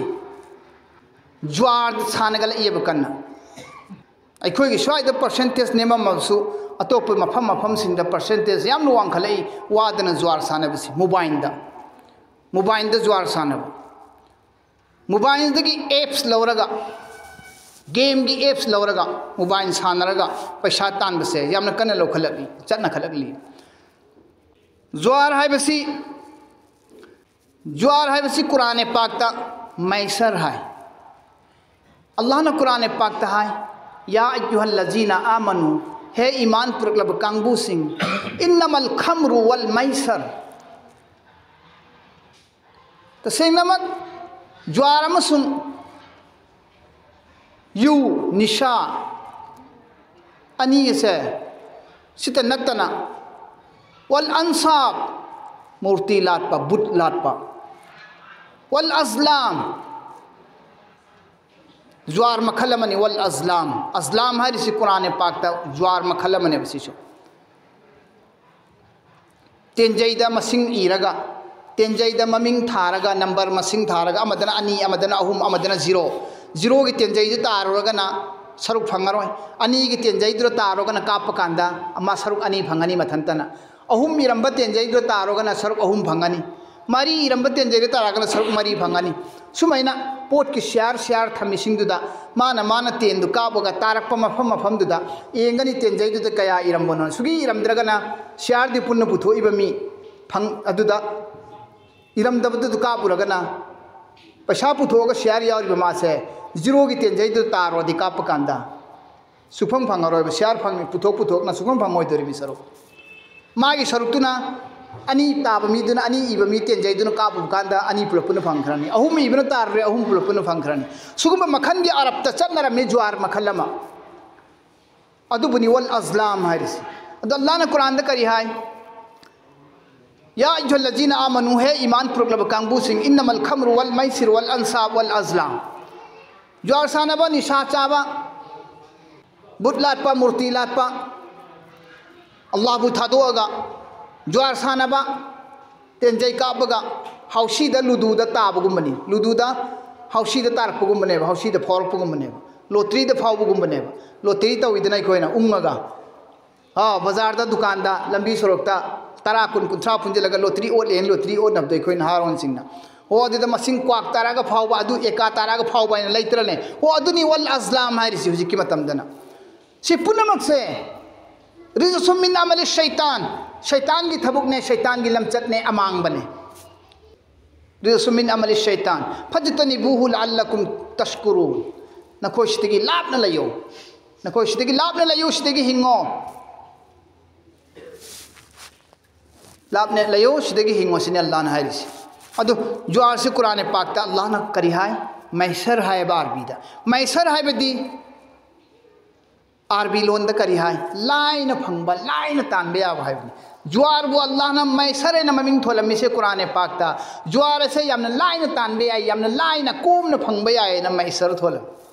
ꯖꯨꯋꯥꯔ ꯁꯥꯟꯅꯒꯠꯂꯛꯏꯕ ꯀꯟꯅ꯫ ꯑꯩꯈꯣꯏꯒꯤ ꯁ꯭ꯋꯥꯏꯗ ꯄꯔꯁꯦꯟꯇꯦꯖ ꯅꯦꯝꯃꯝꯃꯕꯁꯨ, ꯑꯇꯣꯞꯄ ꯃꯐꯝ ꯃꯐꯝꯁꯤꯡꯗ ꯄꯔꯁꯦꯟꯇꯦꯖ ꯌꯥꯝꯅ ꯋꯥꯡꯈꯠꯂꯛꯏ꯫ ꯋꯥꯗꯅ ꯖꯨꯋꯥꯔ ꯁꯥꯟꯅꯕꯁꯤ, ꯃꯣꯕꯥꯏꯜꯗ, ꯃꯣꯕꯥꯏꯜꯗ ꯖꯨꯋꯥꯔ ꯁꯥꯟꯅꯕ, ꯃꯣꯕꯥꯏꯜꯗꯒꯤ ꯑꯦꯞꯁ ꯂꯧꯔꯒ, ꯒꯦꯝꯒꯤ ꯑꯦꯞꯁ ꯂꯧꯔꯒ ꯃꯣꯕꯥꯏꯜ ꯁꯥꯟꯅꯔꯒ ꯄꯩꯁꯥ ꯇꯥꯟꯕꯁꯦ ꯌꯥꯝꯅ ꯀꯟꯅ ꯂꯧꯈꯠꯂꯛꯂꯤ, ꯆꯠꯅꯈꯠꯂꯛꯂꯤ꯫ ꯖꯨꯋꯥꯔ ꯍꯥꯏꯕꯁꯤ, ꯖꯨꯋꯥꯔ ꯍꯥꯏꯕꯁꯤ ꯀꯨꯔꯥꯟ ꯄꯥꯛꯇ ꯃꯩꯁꯔ ꯍꯥꯏ꯫ ꯑꯜꯂꯥꯍꯅ ꯀꯨꯔꯥꯟ ꯄꯥꯛꯇ ꯍꯥꯏ, "ꯌꯥ ꯑꯌꯨꯍꯜ ꯂꯖꯤꯅ ꯑꯥꯃꯅꯨ, ꯍꯦ ꯏꯃꯥꯟ ꯄꯨꯔꯛꯂꯕ ꯀꯥꯡꯕꯨꯁꯤꯡ, ꯏꯟꯅꯃꯜ ꯈꯝꯔꯨ ꯋꯜ ꯃꯩꯁꯔ"꯫ ꯇꯁꯦꯡꯅꯃꯛ ꯖꯨꯋꯥꯔ ꯑꯃꯁꯨꯡ ꯌꯨ, ꯅꯤꯁꯥ ꯑꯅꯤ ꯑꯁꯦ ꯁꯤꯇ ꯅꯠꯇꯅ, ꯋꯜ ꯑꯟꯁꯥꯕ, ꯃꯨꯔꯇꯤ ꯂꯥꯠꯄ, ꯕꯨꯠ ꯂꯥꯠꯄ, ꯋꯜ ꯑꯖꯂꯥꯝ, ꯖꯨꯋꯥꯔ ꯃꯈꯜ ꯑꯃꯅꯤ꯫ ꯋꯜ ꯑꯖꯂꯥꯝ, ꯑꯖꯂꯥꯝ ꯍꯥꯏꯔꯤꯁꯤ ꯀꯨꯔꯥꯟ ꯄꯥꯛꯇ ꯖꯨꯋꯥꯔ ꯃꯈꯜ ꯑꯃꯅꯦꯕ ꯁꯤꯁꯨ꯫ ꯇꯦꯟꯖꯩꯗ ꯃꯁꯤꯡ ꯏꯔꯒ, ꯇꯦꯟꯖꯩꯗ ꯃꯃꯤꯡ ꯊꯥꯔꯒ, ꯅꯝꯕꯔ ꯃꯁꯤꯡ ꯊꯥꯔꯒ, ꯑꯃꯗꯅ ꯑꯅꯤ, ꯑꯃꯗꯅ ꯑꯍꯨꯝ, ꯑꯃꯗꯅ ꯖꯤꯔꯣ, ꯖꯤꯔꯣꯒꯤ ꯇꯦꯟꯖꯩꯗꯨ ꯇꯥꯔꯨꯔꯒꯅ ꯁꯔꯨꯛ ꯐꯪꯉꯔꯣꯏ꯫ ꯑꯅꯤꯒꯤ ꯇꯦꯟꯖꯩꯗꯨꯗ ꯇꯥꯔꯨꯔꯒꯅ ꯀꯥꯞꯄ ꯀꯥꯟꯗ ꯑꯃ ꯁꯔꯨꯛ ꯑꯅꯤ ꯐꯪꯒꯅꯤ ꯃꯊꯟꯇꯅ꯫ ꯑꯍꯨꯝ ꯏꯔꯝꯕ ꯇꯦꯟꯖꯩꯗꯨꯗ ꯇꯥꯔꯨꯔꯒꯅ ꯁꯔꯨꯛ ꯑꯍꯨꯝ ꯐꯪꯒꯅꯤ꯫ ꯃꯔꯤ ꯏꯔꯝꯕ ꯇꯦꯟꯖꯩꯗ ꯇꯥꯔꯒꯅ ꯁꯔꯨꯛ ꯃꯔꯤ ꯐꯪꯒꯅꯤ꯫ ꯁꯨꯃꯥꯏꯅ ꯄꯣꯠꯀꯤ ꯁꯤꯌꯥꯔ ꯁꯤꯌꯥꯔ ꯊꯝꯃꯤꯁꯤꯡꯗꯨꯗ ꯃꯥꯅ ꯃꯥꯅ ꯇꯦꯟꯗꯨ ꯀꯥꯞꯄꯒ ꯇꯥꯔꯛꯄ ꯃꯐꯝ ꯃꯐꯝꯗꯨꯗ ꯌꯦꯡꯒꯅꯤ, ꯇꯦꯟꯖꯩꯗꯨꯗ ꯀꯌꯥ ꯏꯔꯝꯕꯅꯣ꯫ ꯁꯨꯒꯤ ꯏꯔꯝꯗ꯭ꯔꯒꯅ ꯁꯤꯌꯥꯔꯗꯤ ꯄꯨꯟꯅ ꯄꯨꯊꯣꯛꯏꯕ ꯃꯤ ꯐꯪ-, ꯑꯗꯨꯗ ꯏꯔꯝꯗꯕꯗꯨꯗ ꯀꯥꯞꯄꯨꯔꯒꯅ ꯄꯩꯁꯥ ꯄꯨꯊꯣꯛꯑꯒ ꯁꯤꯌꯥꯔ ꯌꯥꯎꯔꯤꯕ ꯃꯥꯁꯦ ꯖꯤꯔꯣꯒꯤ ꯇꯦꯟꯖꯩꯗꯨꯗ ꯇꯥꯔꯣꯗꯤ ꯀꯥꯞꯄ ꯀꯥꯟꯗ ꯁꯨꯐꯪ ꯐꯪꯉꯔꯣꯏꯕ꯫ ꯁꯤꯌꯥꯔ ꯐꯪ-, ꯄꯨꯊꯣꯛ ꯄꯨꯊꯣꯛꯅ ꯁꯨꯐꯪ ꯐꯪꯉꯣꯏꯗꯧꯔꯤꯕ ꯁꯔꯨꯛ꯫ ꯃꯥꯒꯤ ꯁꯔꯨꯛꯇꯨꯅ ꯑꯅꯤ ꯇꯥꯕ ꯃꯤꯗꯨꯅ, ꯑꯅꯤ ꯏꯕ ꯃꯤ ꯇꯦꯟꯖꯩꯗꯨꯅ ꯀꯥꯞꯄꯨꯕ ꯀꯥꯟꯗ ꯑꯅꯤ ꯄꯨꯂꯞ ꯄꯨꯟꯅ ꯐꯪꯈ꯭ꯔꯅꯤ꯫ ꯑꯍꯨꯝ ꯏꯕꯅ ꯇꯥꯔꯨꯔꯦ, ꯑꯍꯨꯝ ꯄꯨꯂꯞ ꯄꯨꯟꯅ ꯐꯪꯈ꯭ꯔꯅꯤ꯫ ꯁꯤꯒꯨꯝꯕ ꯃꯈꯜꯒꯤ ꯑꯔꯕꯇ ꯆꯠꯅꯔꯝꯃꯤ ꯖꯨꯋꯥꯔ ꯃꯈꯜ ꯑꯃ꯫ ꯑꯗꯨꯕꯨꯅꯤ ꯋꯜ ꯑꯖꯂꯥꯝ ꯍꯥꯏꯔꯤꯁꯤ꯫ ꯑꯗꯣ ꯑꯜꯂꯥꯍꯅ ꯀꯨꯔꯥꯟꯗ ꯀꯔꯤ ꯍꯥꯏ? ꯌꯥ ꯑꯩꯌꯨꯍꯜꯂꯖꯤꯅ ꯑꯥꯃꯅꯨ, ꯍꯦ ꯏꯃꯥꯟ ꯄꯨꯔꯛꯂꯕ ꯀꯥꯡꯕꯨꯁꯤꯡ, ꯏꯟꯅꯃꯜ ꯈꯝꯔꯨ ꯋꯜ ꯃꯩꯁꯤꯔ ꯋꯜ ꯑꯟꯁꯥꯕ ꯋꯜ ꯑꯖꯂꯥꯝ꯫ ꯖꯨꯋꯥꯔ ꯁꯥꯟꯅꯕ, ꯅꯤꯁꯥ ꯆꯥꯕ, ꯕꯨꯠ ꯂꯥꯠꯄ, ꯃꯨꯔꯇꯤ ꯂꯥꯠꯄ, ꯑꯜꯂꯥꯍꯕꯨ ꯊꯥꯗꯣꯛꯑꯒ ꯖꯨꯋꯥꯔ ꯁꯥꯟꯅꯕ, ꯇꯦꯟꯖꯩ ꯀꯥꯞꯄꯒ ꯍꯥꯎꯁꯤꯗ, ꯂꯨꯗꯨꯗ ꯇꯥꯕꯒꯨꯝꯕꯅꯤ꯫ ꯂꯨꯗꯨꯗ ꯍꯥꯎꯁꯤꯗ ꯇꯥꯔꯛꯄꯒꯨꯝꯕꯅꯦꯕ, ꯍꯥꯎꯁꯤꯗ ꯐꯥꯎꯔꯛꯄꯒꯨꯝꯕꯅꯦꯕ, ꯂꯣꯇ꯭ꯔꯤꯗ ꯐꯥꯎꯕꯒꯨꯝꯕꯅꯦꯕ꯫ ꯂꯣꯇ꯭ꯔꯤ ꯇꯧꯋꯤꯗꯅ ꯑꯩꯈꯣꯏꯅ ꯎꯪꯉꯒ, ꯑꯥ, ꯕꯖꯥꯔꯗ, ꯗꯨꯀꯥꯟꯗ, ꯂꯝꯕꯤ ꯁꯣꯔꯣꯛꯇ ꯇꯔꯥ, ꯀꯨꯟ, ꯀꯨꯟꯊ꯭ꯔꯥ ꯄꯨꯟꯁꯤꯜꯂꯒ ꯂꯣꯇ꯭ꯔꯤ ꯑꯣꯠꯂꯦꯅ ꯂꯣꯇ꯭ꯔꯤ ꯑꯣꯠꯅꯕꯗꯣ ꯑꯩꯈꯣꯏ ꯅꯍꯥꯔꯣꯟꯁꯤꯡꯅ꯫ ꯑꯣ, ꯑꯗꯨꯗ ꯃꯁꯤꯡ ꯀ꯭ꯋꯥꯛ ꯇꯥꯔꯛꯑꯒ ꯐꯥꯎꯕ, ꯑꯗꯨ ꯑꯦꯀꯥ ꯇꯥꯔꯛꯑꯒ ꯐꯥꯎꯕ ꯍꯥꯏꯅ ꯂꯩꯇ꯭ꯔꯅꯦ? ꯑꯣ, ꯑꯗꯨꯅꯤ ꯋꯜ ꯑꯖꯂꯥꯝ ꯍꯥꯏꯔꯤꯁꯤ ꯍꯧꯖꯤꯛꯀꯤ ꯃꯇꯝꯗꯅ꯫ ꯁꯤ ꯄꯨꯝꯅꯃꯛꯁꯦ ꯔꯤꯖꯁꯨꯝ ꯃꯤꯟ ꯑꯃꯂꯤ ꯁꯩꯇꯥꯟ, ꯁꯩꯇꯥꯟꯒꯤ ꯊꯕꯛꯅꯦ, ꯁꯩꯇꯥꯟꯒꯤ ꯂꯝꯆꯠꯅꯦ, ꯑꯃꯥꯡꯕꯅꯦ꯫ ꯔꯤꯖꯁꯨꯝ ꯃꯤꯟ ꯑꯃꯂꯤ ꯁꯩꯇꯥꯟ꯫ ꯐꯖꯇꯅꯤꯕꯨꯍꯨ ꯂꯑꯜꯂꯀꯨꯝ ꯇꯁꯀꯨꯔꯨꯟ꯫ ꯅꯈꯣꯏ ꯁꯤꯗꯒꯤ ꯂꯥꯞꯅ ꯂꯩꯌꯣ꯫ ꯅꯈꯣꯏ ꯁꯤꯗꯒꯤ ꯂꯥꯞꯅ ꯂꯩꯌꯨ, ꯁꯤꯗꯒꯤ ꯍꯤꯡꯉꯣ꯫ ꯂꯥꯞꯅ ꯂꯩꯌꯣ, ꯁꯤꯗꯒꯤ ꯍꯤꯡꯉꯣ, ꯁꯤꯅꯤ ꯑꯜꯂꯥꯍꯅ ꯍꯥꯏꯔꯤꯁꯤ꯫ ꯑꯗꯨ ꯖꯨꯋꯥꯔꯁꯤ ꯀꯨꯔꯥꯟ ꯄꯥꯛꯇ ꯑꯜꯂꯥꯍꯅ ꯀꯔꯤ ꯍꯥꯏ? ꯃꯩꯁꯔ ꯍꯥꯏꯌꯦꯕ ꯑꯥꯔꯕꯤꯗ꯫ ꯃꯩꯁꯔ ꯍꯥꯏꯕꯗꯤ ꯑꯥꯔꯕꯤ ꯂꯣꯟꯗ ꯀꯔꯤ ꯍꯥꯏ? ꯂꯥꯏꯅ ꯐꯪꯕ, ꯂꯥꯏꯅ ꯇꯥꯟꯕ ꯌꯥꯕ ꯍꯥꯏꯕꯅꯤ꯫ ꯖꯨꯋꯥꯔꯕꯨ ꯑꯜꯂꯥꯍꯅ ꯃꯩꯁꯔ ꯍꯥꯏꯅ ꯃꯃꯤꯡ ꯊꯣꯜꯂꯝꯃꯤꯁꯦ ꯀꯨꯔꯥꯟ ꯄꯥꯛꯇ꯫ ꯖꯨꯋꯥꯔ ꯑꯁꯦ ꯌꯥꯝꯅ ꯂꯥꯏꯅ ꯇꯥꯟꯕ ꯌꯥꯏ, ꯌꯥꯝꯅ ꯂꯥꯏꯅ ꯀꯣꯝꯅ ꯐꯪꯕ ꯌꯥꯏꯅ ꯃꯩꯁꯔ ꯊꯣꯜꯂꯝꯃꯤ꯫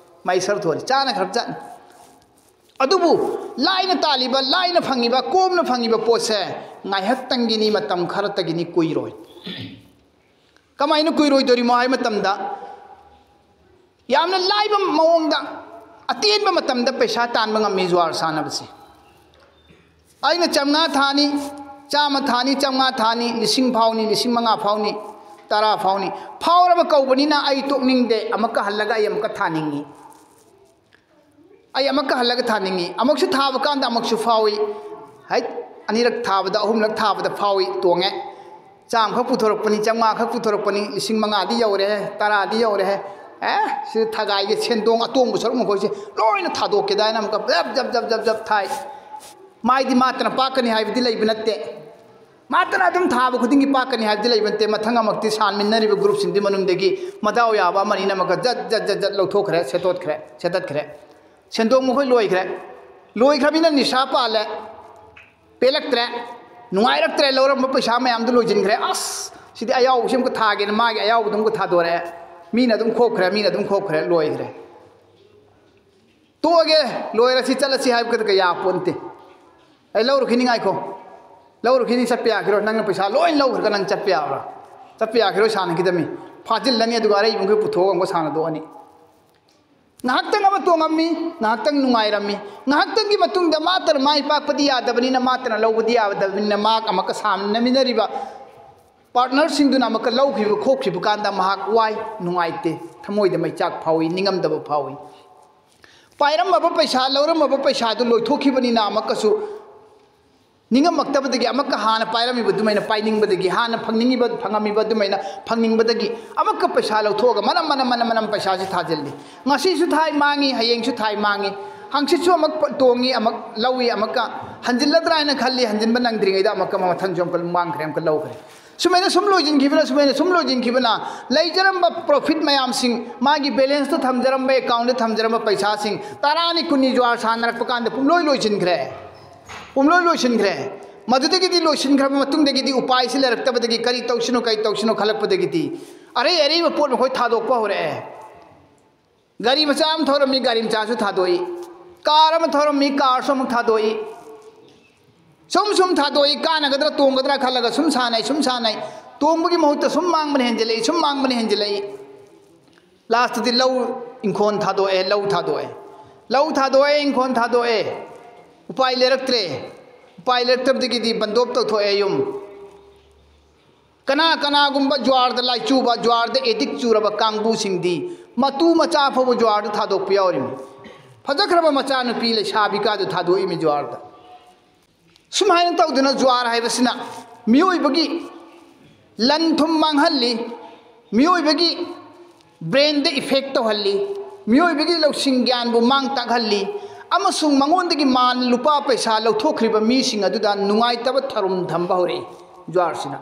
ꯃꯩꯁꯔ ꯊꯣꯜꯂꯤ, ꯆꯥꯅꯈ꯭ꯔꯕ ꯖꯥꯠꯅꯤ꯫ ꯑꯗꯨꯕꯨ ꯂꯥꯏꯅ ꯇꯥꯜꯂꯤꯕ, ꯂꯥꯏꯅ ꯐꯪꯉꯤꯕ, ꯀꯣꯝꯅ ꯐꯪꯉꯤꯕ ꯄꯣꯠꯁꯦ ꯉꯥꯏꯍꯥꯛꯇꯪꯒꯤꯅꯤ, ꯃꯇꯝ ꯈꯔꯇꯒꯤꯅꯤ, ꯀꯨꯏꯔꯣꯏ꯫ ꯀꯃꯥꯏꯅ ꯀꯨꯏꯔꯣꯏꯗꯣꯔꯤꯃꯣ ꯍꯥꯏ ꯃꯇꯝꯗ, ꯌꯥꯝꯅ ꯂꯥꯏꯕ ꯃꯑꯣꯡꯗ ꯑꯇꯦꯟꯕ ꯃꯇꯝꯗ ꯄꯩꯁꯥ ꯇꯥꯟꯕ ꯉꯝꯃꯤ ꯖꯨꯋꯥꯔ ꯁꯥꯟꯅꯕꯁꯦ꯫ ꯑꯩꯅ ꯆꯥꯝꯃꯉꯥ ꯊꯥꯅꯤ, ꯆꯥꯝꯃ ꯊꯥꯅꯤ, ꯆꯥꯝꯃꯉꯥ ꯊꯥꯅꯤ, ꯂꯤꯁꯤꯡ ꯐꯥꯎꯅꯤ, ꯂꯤꯁꯤꯡ ꯃꯉꯥ ꯐꯥꯎꯅꯤ, ꯇꯔꯥ ꯐꯥꯎꯅꯤ꯫ ꯐꯥꯎꯔꯕ ꯀꯧꯕꯅꯤꯅ ꯑꯩ ꯇꯣꯛꯅꯤꯡꯗꯦ, ꯑꯃꯨꯛꯀ ꯍꯜꯂꯒ ꯑꯩ ꯑꯃꯨꯛꯀ ꯊꯥꯅꯤꯡꯉꯤ꯫ ꯑꯩ ꯑꯃꯨꯛꯀ ꯍꯜꯂꯒ ꯊꯥꯅꯤꯡꯉꯤ꯫ ꯑꯃꯨꯛꯁꯨ ꯊꯥꯕ ꯀꯥꯟꯗ ꯑꯃꯨꯛꯁꯨ ꯐꯥꯎꯏ꯫ ꯍꯩꯠ, ꯑꯅꯤꯔꯛ ꯊꯥꯕꯗ, ꯑꯍꯨꯝꯂꯛ ꯊꯥꯕꯗ ꯐꯥꯎꯏ, ꯇꯣꯡꯉꯦ꯫ ꯆꯥꯝꯃꯈꯛ ꯄꯨꯊꯣꯔꯛꯄꯅꯤ, ꯆꯥꯝꯃꯉꯥꯈꯛ ꯄꯨꯊꯣꯔꯛꯄꯅꯤ, ꯂꯤꯁꯤꯡ ꯃꯉꯥꯗꯤ ꯌꯧꯔꯦ, ꯇꯔꯥꯗꯤ ꯌꯧꯔꯦ꯫ ꯑꯦ, ꯁꯤꯗ ꯊꯒꯥꯏꯒꯤ ꯁꯦꯟꯗꯣꯡ ꯑꯇꯣꯡꯕ ꯁꯔꯨꯛ ꯃꯈꯣꯏꯁꯦ ꯂꯣꯏꯅ ꯊꯥꯗꯣꯛꯀꯦꯗ ꯍꯥꯏꯅ ꯑꯃꯨꯛꯀ ꯖꯞ, ꯖꯞ, ꯖꯞ, ꯖꯞ, ꯖꯞ ꯊꯥꯏ꯫ ꯃꯥꯏꯗꯤ ꯃꯥꯠꯇꯅ ꯄꯥꯛꯀꯅꯤ ꯍꯥꯏꯕꯗꯤ ꯂꯩꯕ ꯅꯠꯇꯦ꯫ ꯃꯥꯇꯅ ꯑꯗꯨꯝ ꯊꯥꯕ ꯈꯨꯗꯤꯡꯒꯤ ꯄꯥꯛꯀꯅꯤ ꯍꯥꯏꯕꯗꯤ ꯂꯩꯕ ꯅꯠꯇꯦ꯫ ꯃꯊꯪ ꯑꯃꯨꯛꯇꯤ ꯁꯥꯟꯃꯤꯟꯅꯔꯤꯕ ꯒ꯭ꯔꯨꯞꯁꯤꯡꯗꯨ ꯃꯅꯨꯡꯗꯒꯤ ꯃꯗꯥꯎ ꯌꯥꯕ ꯑꯃꯅꯤꯅ ꯑꯃꯒ ꯖꯠ, ꯖꯠ, ꯖꯠ, ꯖꯠ ꯂꯧꯊꯣꯛꯈ꯭ꯔꯦ, ꯁꯦꯠꯇꯣꯛꯈ꯭ꯔꯦ, ꯁꯦꯠꯇꯠꯈ꯭ꯔꯦ꯫ ꯁꯦꯟꯗꯣꯡ ꯃꯈꯣꯏ ꯂꯣꯏꯈ꯭ꯔꯦ꯫ ꯂꯣꯏꯈ꯭ꯔꯕꯅꯤꯅ ꯅꯤꯁꯥ ꯄꯥꯜꯂꯦ, ꯄꯦꯜꯂꯛꯇ꯭ꯔꯦ, ꯅꯨꯡꯉꯥꯏꯔꯛꯇ꯭ꯔꯦ, ꯂꯧꯔꯝꯕ ꯄꯩꯁꯥ ꯃꯌꯥꯝꯗꯨ ꯂꯣꯏꯁꯤꯟꯈ꯭ꯔꯦ꯫ ꯑꯁ, ꯁꯤꯗꯤ ꯑꯌꯥꯎꯕꯁꯤ ꯑꯃꯨꯛꯀ ꯊꯥꯒꯦꯅ ꯃꯥꯒꯤ ꯑꯌꯥꯎꯕꯗꯨ ꯑꯃꯨꯛꯀ ꯊꯥꯗꯣꯔꯛꯑꯦ꯫ ꯃꯤꯅ ꯑꯗꯨꯝ ꯈꯣꯛꯈ꯭ꯔꯦ, ꯃꯤꯅ ꯑꯗꯨꯝ ꯈꯣꯛꯈ꯭ꯔꯦ, ꯂꯣꯏꯈ꯭ꯔꯦ꯫ ꯇꯣꯛꯑꯒꯦ, ꯂꯣꯏꯔꯁꯤ, ꯆꯠꯂꯁꯤ ꯍꯥꯏꯕ ꯀꯩꯗ ꯌꯥꯄꯣꯟꯇꯦ꯫ ꯑꯩ ꯂꯧꯔꯨꯈꯤꯅꯤ, ꯉꯥꯏꯈꯣ꯫ ꯂꯧꯔꯨꯈꯤꯅꯤ, ꯆꯠꯄ ꯌꯥꯈꯤꯔꯣꯏ꯫ ꯅꯪꯅ ꯄꯩꯁꯥ ꯂꯣꯏ ꯂꯧꯈ꯭ꯔꯒ ꯅꯪ ꯆꯠꯄ ꯌꯥꯕ꯭ꯔꯥ? ꯆꯠꯄ ꯌꯥꯈꯤꯔꯣꯏ, ꯁꯥꯟꯅꯈꯤꯗꯕꯅꯤ꯫ ꯐꯥꯖꯤꯜꯂꯅꯤ, ꯑꯗꯨꯒ ꯑꯔꯩꯕ ꯃꯈꯩ ꯄꯨꯊꯣꯛꯑꯒ ꯑꯃꯨꯛ ꯁꯥꯟꯅꯗꯣꯛꯑꯅꯤ꯫ ꯉꯥꯏꯍꯥꯛꯇꯪ ꯑꯃ ꯇꯣꯡꯉꯝꯃꯤ, ꯉꯥꯏꯍꯥꯛꯇꯪ ꯅꯨꯡꯉꯥꯏꯔꯝꯃꯤ꯫ ꯉꯥꯏꯍꯥꯛꯇꯪꯒꯤ ꯃꯇꯨꯡꯗ ꯃꯥꯇꯅ ꯃꯥꯏ ꯄꯥꯛꯄꯗꯤ ꯌꯥꯗꯕꯅꯤꯅ, ꯃꯥꯇꯅ ꯂꯧꯕꯗꯤ ꯌꯥꯗꯕꯅꯤꯅ, ꯃꯍꯥꯛ ꯑꯃꯨꯛꯀ ꯁꯥꯟꯅꯃꯤꯟꯅꯔꯤꯕ ꯄꯥꯔꯠꯅꯔꯁꯤꯡꯗꯨꯅ ꯑꯃꯨꯛꯀ ꯂꯧꯈꯤꯕ ꯈꯣꯠꯈꯤꯕ ꯀꯥꯟꯗ ꯃꯍꯥꯛ ꯋꯥꯏ, ꯅꯨꯡꯉꯥꯏꯇꯦ, ꯊꯃꯣꯏꯗ ꯃꯩꯆꯥꯛ ꯐꯥꯎꯏ, ꯅꯤꯡꯉꯝꯗꯕ ꯐꯥꯎꯏ꯫ ꯄꯥꯏꯔꯝꯃꯕ ꯄꯩꯁꯥ, ꯂꯧꯔꯝꯃꯕ ꯄꯩꯁꯥꯗꯨ ꯂꯣꯏꯊꯣꯛꯈꯤꯕꯅꯤꯅ ꯑꯃꯨꯛꯀꯁꯨ ꯅꯤꯡꯉꯝꯃꯛꯇꯕꯗꯒꯤ, ꯑꯃꯨꯛꯀ ꯍꯥꯟꯅ ꯄꯥꯏꯔꯝꯃꯤꯕ ꯑꯗꯨꯃꯥꯏꯅ ꯄꯥꯏꯅꯤꯡꯕꯗꯒꯤ, ꯍꯥꯟꯅ ꯐꯪꯅꯤꯡꯉꯤꯕ, ꯐꯪꯉꯝꯃꯤꯕ ꯑꯗꯨꯃꯥꯏꯅ ꯐꯪꯅꯤꯡꯕꯗꯒꯤ ꯑꯃꯨꯛꯀ ꯄꯩꯁꯥ ꯂꯧꯊꯣꯛꯑꯒ ꯃꯅꯝ, ꯃꯅꯝ, ꯃꯅꯝ, ꯃꯅꯝ ꯄꯩꯁꯥꯁꯤ ꯊꯥꯖꯤꯜꯂꯤ꯫ ꯉꯁꯤꯁꯨ ꯊꯥꯏ ꯃꯥꯡꯉꯤ, ꯍꯌꯦꯡꯁꯨ ꯊꯥꯏ ꯃꯥꯡꯉꯤ, ꯍꯪꯆꯤꯠꯁꯨ ꯑꯃꯨꯛ ꯇꯣꯡꯉꯤ, ꯑꯃꯨꯛ ꯂꯧꯏ, ꯑꯃꯨꯛꯀ ꯍꯟꯖꯤꯜꯂꯗ꯭ꯔꯥ ꯍꯥꯏꯅ ꯈꯜꯂꯤ, ꯍꯟꯖꯤꯟꯕ ꯅꯪꯗ꯭ꯔꯤꯉꯩꯗ ꯑꯃꯨꯛꯀ ꯃꯊꯪꯁꯨ ꯑꯃꯨꯛꯀ ꯃꯥꯡꯈ꯭ꯔꯦ, ꯑꯃꯨꯛꯀ ꯂꯧꯈ꯭ꯔꯦ꯫ ꯁꯨꯃꯥꯏꯅ ꯁꯨꯝ ꯂꯣꯏꯁꯤꯟꯈꯤꯕꯅ, ꯁꯨꯃꯥꯏꯅ ꯁꯨꯝ ꯂꯣꯏꯁꯤꯟꯈꯤꯕꯅ, ꯂꯩꯖꯔꯝꯕ ꯄ꯭ꯔꯣꯐꯤꯠ ꯃꯌꯥꯝꯁꯤꯡ, ꯃꯥꯒꯤ ꯕꯦꯂꯦꯟꯁꯇ ꯊꯝꯖꯔꯝꯕ, ꯑꯦꯀꯥꯎꯟꯗ ꯊꯝꯖꯔꯝꯕ ꯄꯩꯁꯥꯁꯤꯡ, ꯇꯔꯥꯅꯤ, ꯀꯨꯟꯅꯤ ꯖꯨꯋꯥꯔ ꯁꯥꯟꯅꯔꯛꯄ ꯀꯥꯟꯗ ꯄꯨꯝꯂꯣꯏ ꯂꯣꯏꯁꯤꯟꯈ꯭ꯔꯦ꯫ ꯄꯨꯝꯂꯣꯏ ꯂꯣꯏꯁꯤꯟꯈ꯭ꯔꯦ꯫ ꯃꯗꯨꯗꯒꯤꯗꯤ, ꯂꯣꯏꯁꯤꯟꯈ꯭ꯔꯕ ꯃꯇꯨꯡꯗꯒꯤꯗꯤ ꯎꯄꯥꯏꯁꯤ ꯂꯩꯔꯛꯇꯕꯗꯒꯤ ꯀꯔꯤ ꯇꯧꯁꯤꯅꯣ, ꯀꯔꯤ ꯇꯧꯁꯤꯅꯣ ꯈꯜꯂꯛꯄꯗꯒꯤꯗꯤ ꯑꯔꯩ ꯑꯔꯩꯕ ꯄꯣꯠ ꯃꯈꯣꯏ ꯊꯥꯗꯣꯛꯄ ꯍꯧꯔꯛꯑꯦ꯫ ꯒꯥꯔꯤ ꯃꯆꯥ ꯑꯃ ꯊꯧꯔꯝꯃꯤ, ꯒꯥꯔꯤ ꯃꯆꯥꯁꯨ ꯊꯥꯗꯣꯛꯏ꯫ ꯀꯥꯔ ꯑꯃ ꯊꯧꯔꯝꯃꯤ, ꯀꯥꯔꯁꯨ ꯑꯃꯨꯛ ꯊꯥꯗꯣꯛꯏ꯫ ꯁꯨꯝ ꯁꯨꯝ ꯊꯥꯗꯣꯛꯏ, ꯀꯥꯟꯅꯒꯗ꯭ꯔꯥ ꯇꯣꯡꯒꯗ꯭ꯔꯥ ꯈꯜꯂꯒ ꯁꯨꯝ ꯁꯥꯟꯅꯩ, ꯁꯨꯝ ꯁꯥꯟꯅꯩ꯫ ꯇꯣꯡꯕꯒꯤ ꯃꯍꯨꯠꯇ ꯁꯨꯝ ꯃꯥꯡꯕꯅ ꯍꯦꯟꯖꯜꯂꯛꯏ, ꯁꯨꯝ ꯃꯥꯡꯕꯅ ꯍꯦꯟꯖꯜꯂꯛꯏ꯫ ꯂꯥꯁꯇꯗꯤ ꯂꯧ ꯏꯪꯈꯣꯜ ꯊꯥꯗꯣꯛꯑꯦ, ꯂꯧ ꯊꯥꯗꯣꯛꯑꯦ꯫ ꯂꯧ ꯊꯥꯗꯣꯛꯑꯦ, ꯏꯪꯈꯣꯜ ꯊꯥꯗꯣꯛꯑꯦ꯫ ꯎꯄꯥꯏ ꯂꯩꯔꯛꯇ꯭ꯔꯦ꯫ ꯎꯄꯥꯏ ꯂꯩꯔꯛꯇꯕꯗꯒꯤꯗꯤ ꯕꯟꯗꯣꯞ ꯇꯧꯊꯣꯛꯑꯦ ꯌꯨꯝ꯫ ꯀꯅꯥ ꯀꯅꯥꯒꯨꯝꯕ ꯖ꯭ꯋꯥꯔꯗ ꯂꯥꯏꯆꯨꯕ, ꯖ꯭ꯋꯥꯔꯗ ꯑꯦꯗꯤꯛ ꯆꯨꯔꯕ ꯀꯥꯡꯕꯨꯁꯤꯡꯗꯤ ꯃꯇꯨ ꯃꯆꯥ ꯐꯥꯎꯕ ꯖ꯭ꯋꯥꯔꯗ ꯊꯥꯗꯣꯛꯄ ꯌꯥꯎꯔꯤꯃꯤ꯫ ꯐꯖꯈ꯭ꯔꯕ ꯃꯆꯥꯅꯨꯄꯤ ꯂꯩꯁꯥꯕꯤꯀꯥꯗꯨ ꯊꯥꯗꯣꯛꯏꯃꯤ ꯖ꯭ꯋꯥꯔꯗ꯫ ꯁꯨꯃꯥꯏꯅ ꯇꯧꯗꯅ ꯖ꯭ꯋꯥꯔ ꯍꯥꯏꯕꯁꯤꯅ ꯃꯤꯑꯣꯏꯕꯒꯤ ꯂꯟ ꯊꯨꯝ ꯃꯥꯡꯍꯜꯂꯤ, ꯃꯤꯑꯣꯏꯕꯒꯤ ꯕ꯭ꯔꯦꯟꯗ ꯏꯐꯦꯛ ꯇꯧꯍꯜꯂꯤ, ꯃꯤꯑꯣꯏꯕꯒꯤ ꯂꯧꯁꯤꯡ ꯒ꯭ꯌꯥꯟꯕꯨ ꯃꯥꯡ ꯇꯥꯛꯍꯜꯂꯤ, ꯑꯃꯁꯨꯡ ꯃꯉꯣꯟꯗꯒꯤ ꯃꯥꯟ ꯂꯨꯄꯥ ꯄꯩꯁꯥ ꯂꯧꯊꯣꯛꯈ꯭ꯔꯤꯕ ꯃꯤꯁꯤꯡ ꯑꯗꯨꯗ ꯅꯨꯡꯉꯥꯏꯇꯕ ꯊꯧꯔꯝ ꯊꯝꯕ ꯍꯧꯔꯛꯏ ꯖ꯭ꯋꯥꯔꯁꯤꯅ꯫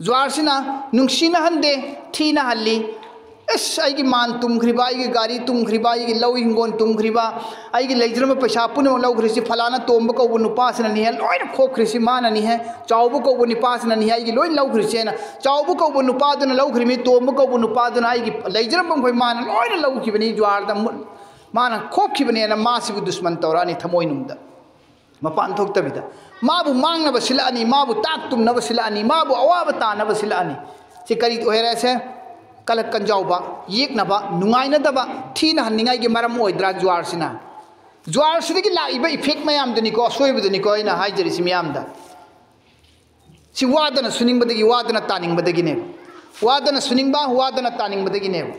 ꯖ꯭ꯋꯥꯔꯁꯤꯅ ꯅꯨꯡꯁꯤꯅꯍꯟꯗꯦ, ꯊꯤꯅꯍꯜꯂꯤ꯫ ꯑꯁ, ꯑꯩꯒꯤ ꯃꯥꯟ ꯇꯨꯝꯈ꯭ꯔꯤꯕ, ꯑꯩꯒꯤ ꯒꯥꯔꯤ ꯇꯨꯝꯈ꯭ꯔꯤꯕ, ꯑꯩꯒꯤ ꯂꯧ ꯍꯤꯡꯒꯣꯜ ꯇꯨꯝꯈ꯭ꯔꯤꯕ, ꯑꯩꯒꯤ ꯂꯩꯖꯔꯝꯕ ꯄꯩꯁꯥ ꯄꯨꯝꯅꯃꯛ ꯂꯧꯈ꯭ꯔꯤꯁꯤ ꯐꯂꯥꯅ ꯇꯣꯝꯕ ꯀꯧꯕ ꯅꯨꯄꯥꯁꯤꯅꯅꯤꯍꯦ, ꯂꯣꯏꯅ ꯈꯣꯛꯈ꯭ꯔꯤꯁꯤ ꯃꯥꯅꯅꯤꯍꯦ, ꯆꯥꯎꯕ ꯀꯧꯕ ꯅꯨꯄꯥꯁꯤꯅꯅꯤꯍꯦ ꯑꯩꯒꯤ ꯂꯣꯏ ꯂꯧꯈ꯭ꯔꯤꯁꯦꯅ꯫ ꯆꯥꯎꯕ ꯀꯧꯕ ꯅꯨꯄꯥꯗꯨꯅ ꯂꯧꯈ꯭ꯔꯤꯃꯤ, ꯇꯣꯝꯕ ꯀꯧꯕ ꯅꯨꯄꯥꯗꯨꯅ ꯑꯩꯒꯤ ꯂꯩꯖꯔꯝꯕ ꯃꯈꯩ ꯃꯥꯅ ꯂꯣꯏꯅ ꯂꯧꯈꯤꯕꯅꯤ꯫ ꯖ꯭ꯋꯥꯔꯗ ꯃꯨꯠ-, ꯃꯥꯅ ꯈꯣꯛꯈꯤꯕꯅꯦꯅ ꯃꯥꯁꯤꯕꯨ ꯗꯨꯁꯃꯟ ꯇꯧꯔꯛꯑꯅꯤ ꯊꯃꯣꯏꯅꯨꯡꯗ꯫ ꯃꯄꯥꯟ ꯊꯣꯛꯇꯕꯤꯗ ꯃꯥꯕꯨ ꯃꯥꯡꯅꯕ ꯁꯤꯜꯂꯛꯑꯅꯤ, ꯃꯥꯕꯨ ꯇꯥꯛ ꯇꯨꯝꯅꯕ ꯁꯤꯜꯂꯛꯑꯅꯤ, ꯃꯥꯕꯨ ꯑꯋꯥꯕ ꯇꯥꯅꯕ ꯁꯤꯜꯂꯛꯑꯅꯤ꯫ ꯁꯤ ꯀꯔꯤ ꯑꯣꯏꯔꯦꯁꯦ? ꯀꯂꯛ ꯀꯟꯖꯥꯎꯕ, ꯌꯦꯛꯅꯕ, ꯅꯨꯡꯉꯥꯏꯅꯗꯕ, ꯊꯤꯅ ꯍꯟꯅꯤꯡꯉꯥꯏꯒꯤ ꯃꯔꯝ ꯑꯣꯏꯗ꯭ꯔꯥ ꯖ꯭ꯋꯥꯔꯁꯤꯅ? ꯖ꯭ꯋꯥꯔꯁꯤꯗꯒꯤ ꯂꯥꯛꯏꯕ ꯏꯐꯦꯛ ꯃꯌꯥꯝꯗꯨꯅꯤꯀꯣ, ꯑꯁꯣꯏꯕꯗꯨꯅꯤꯀꯣ ꯑꯩꯅ ꯍꯥꯏꯖꯔꯤꯁꯤ ꯃꯌꯥꯝꯗ꯫ ꯁꯤ ꯋꯥꯗꯅ ꯁꯨꯅꯤꯡꯕꯗꯒꯤ, ꯋꯥꯗꯅ ꯇꯥꯅꯤꯡꯕꯗꯒꯤꯅꯦꯕ꯫ ꯋꯥꯗꯅ ꯁꯨꯅꯤꯡꯕ, ꯋꯥꯗꯅ ꯇꯥꯅꯤꯡꯕꯗꯒꯤꯅꯦꯕ꯫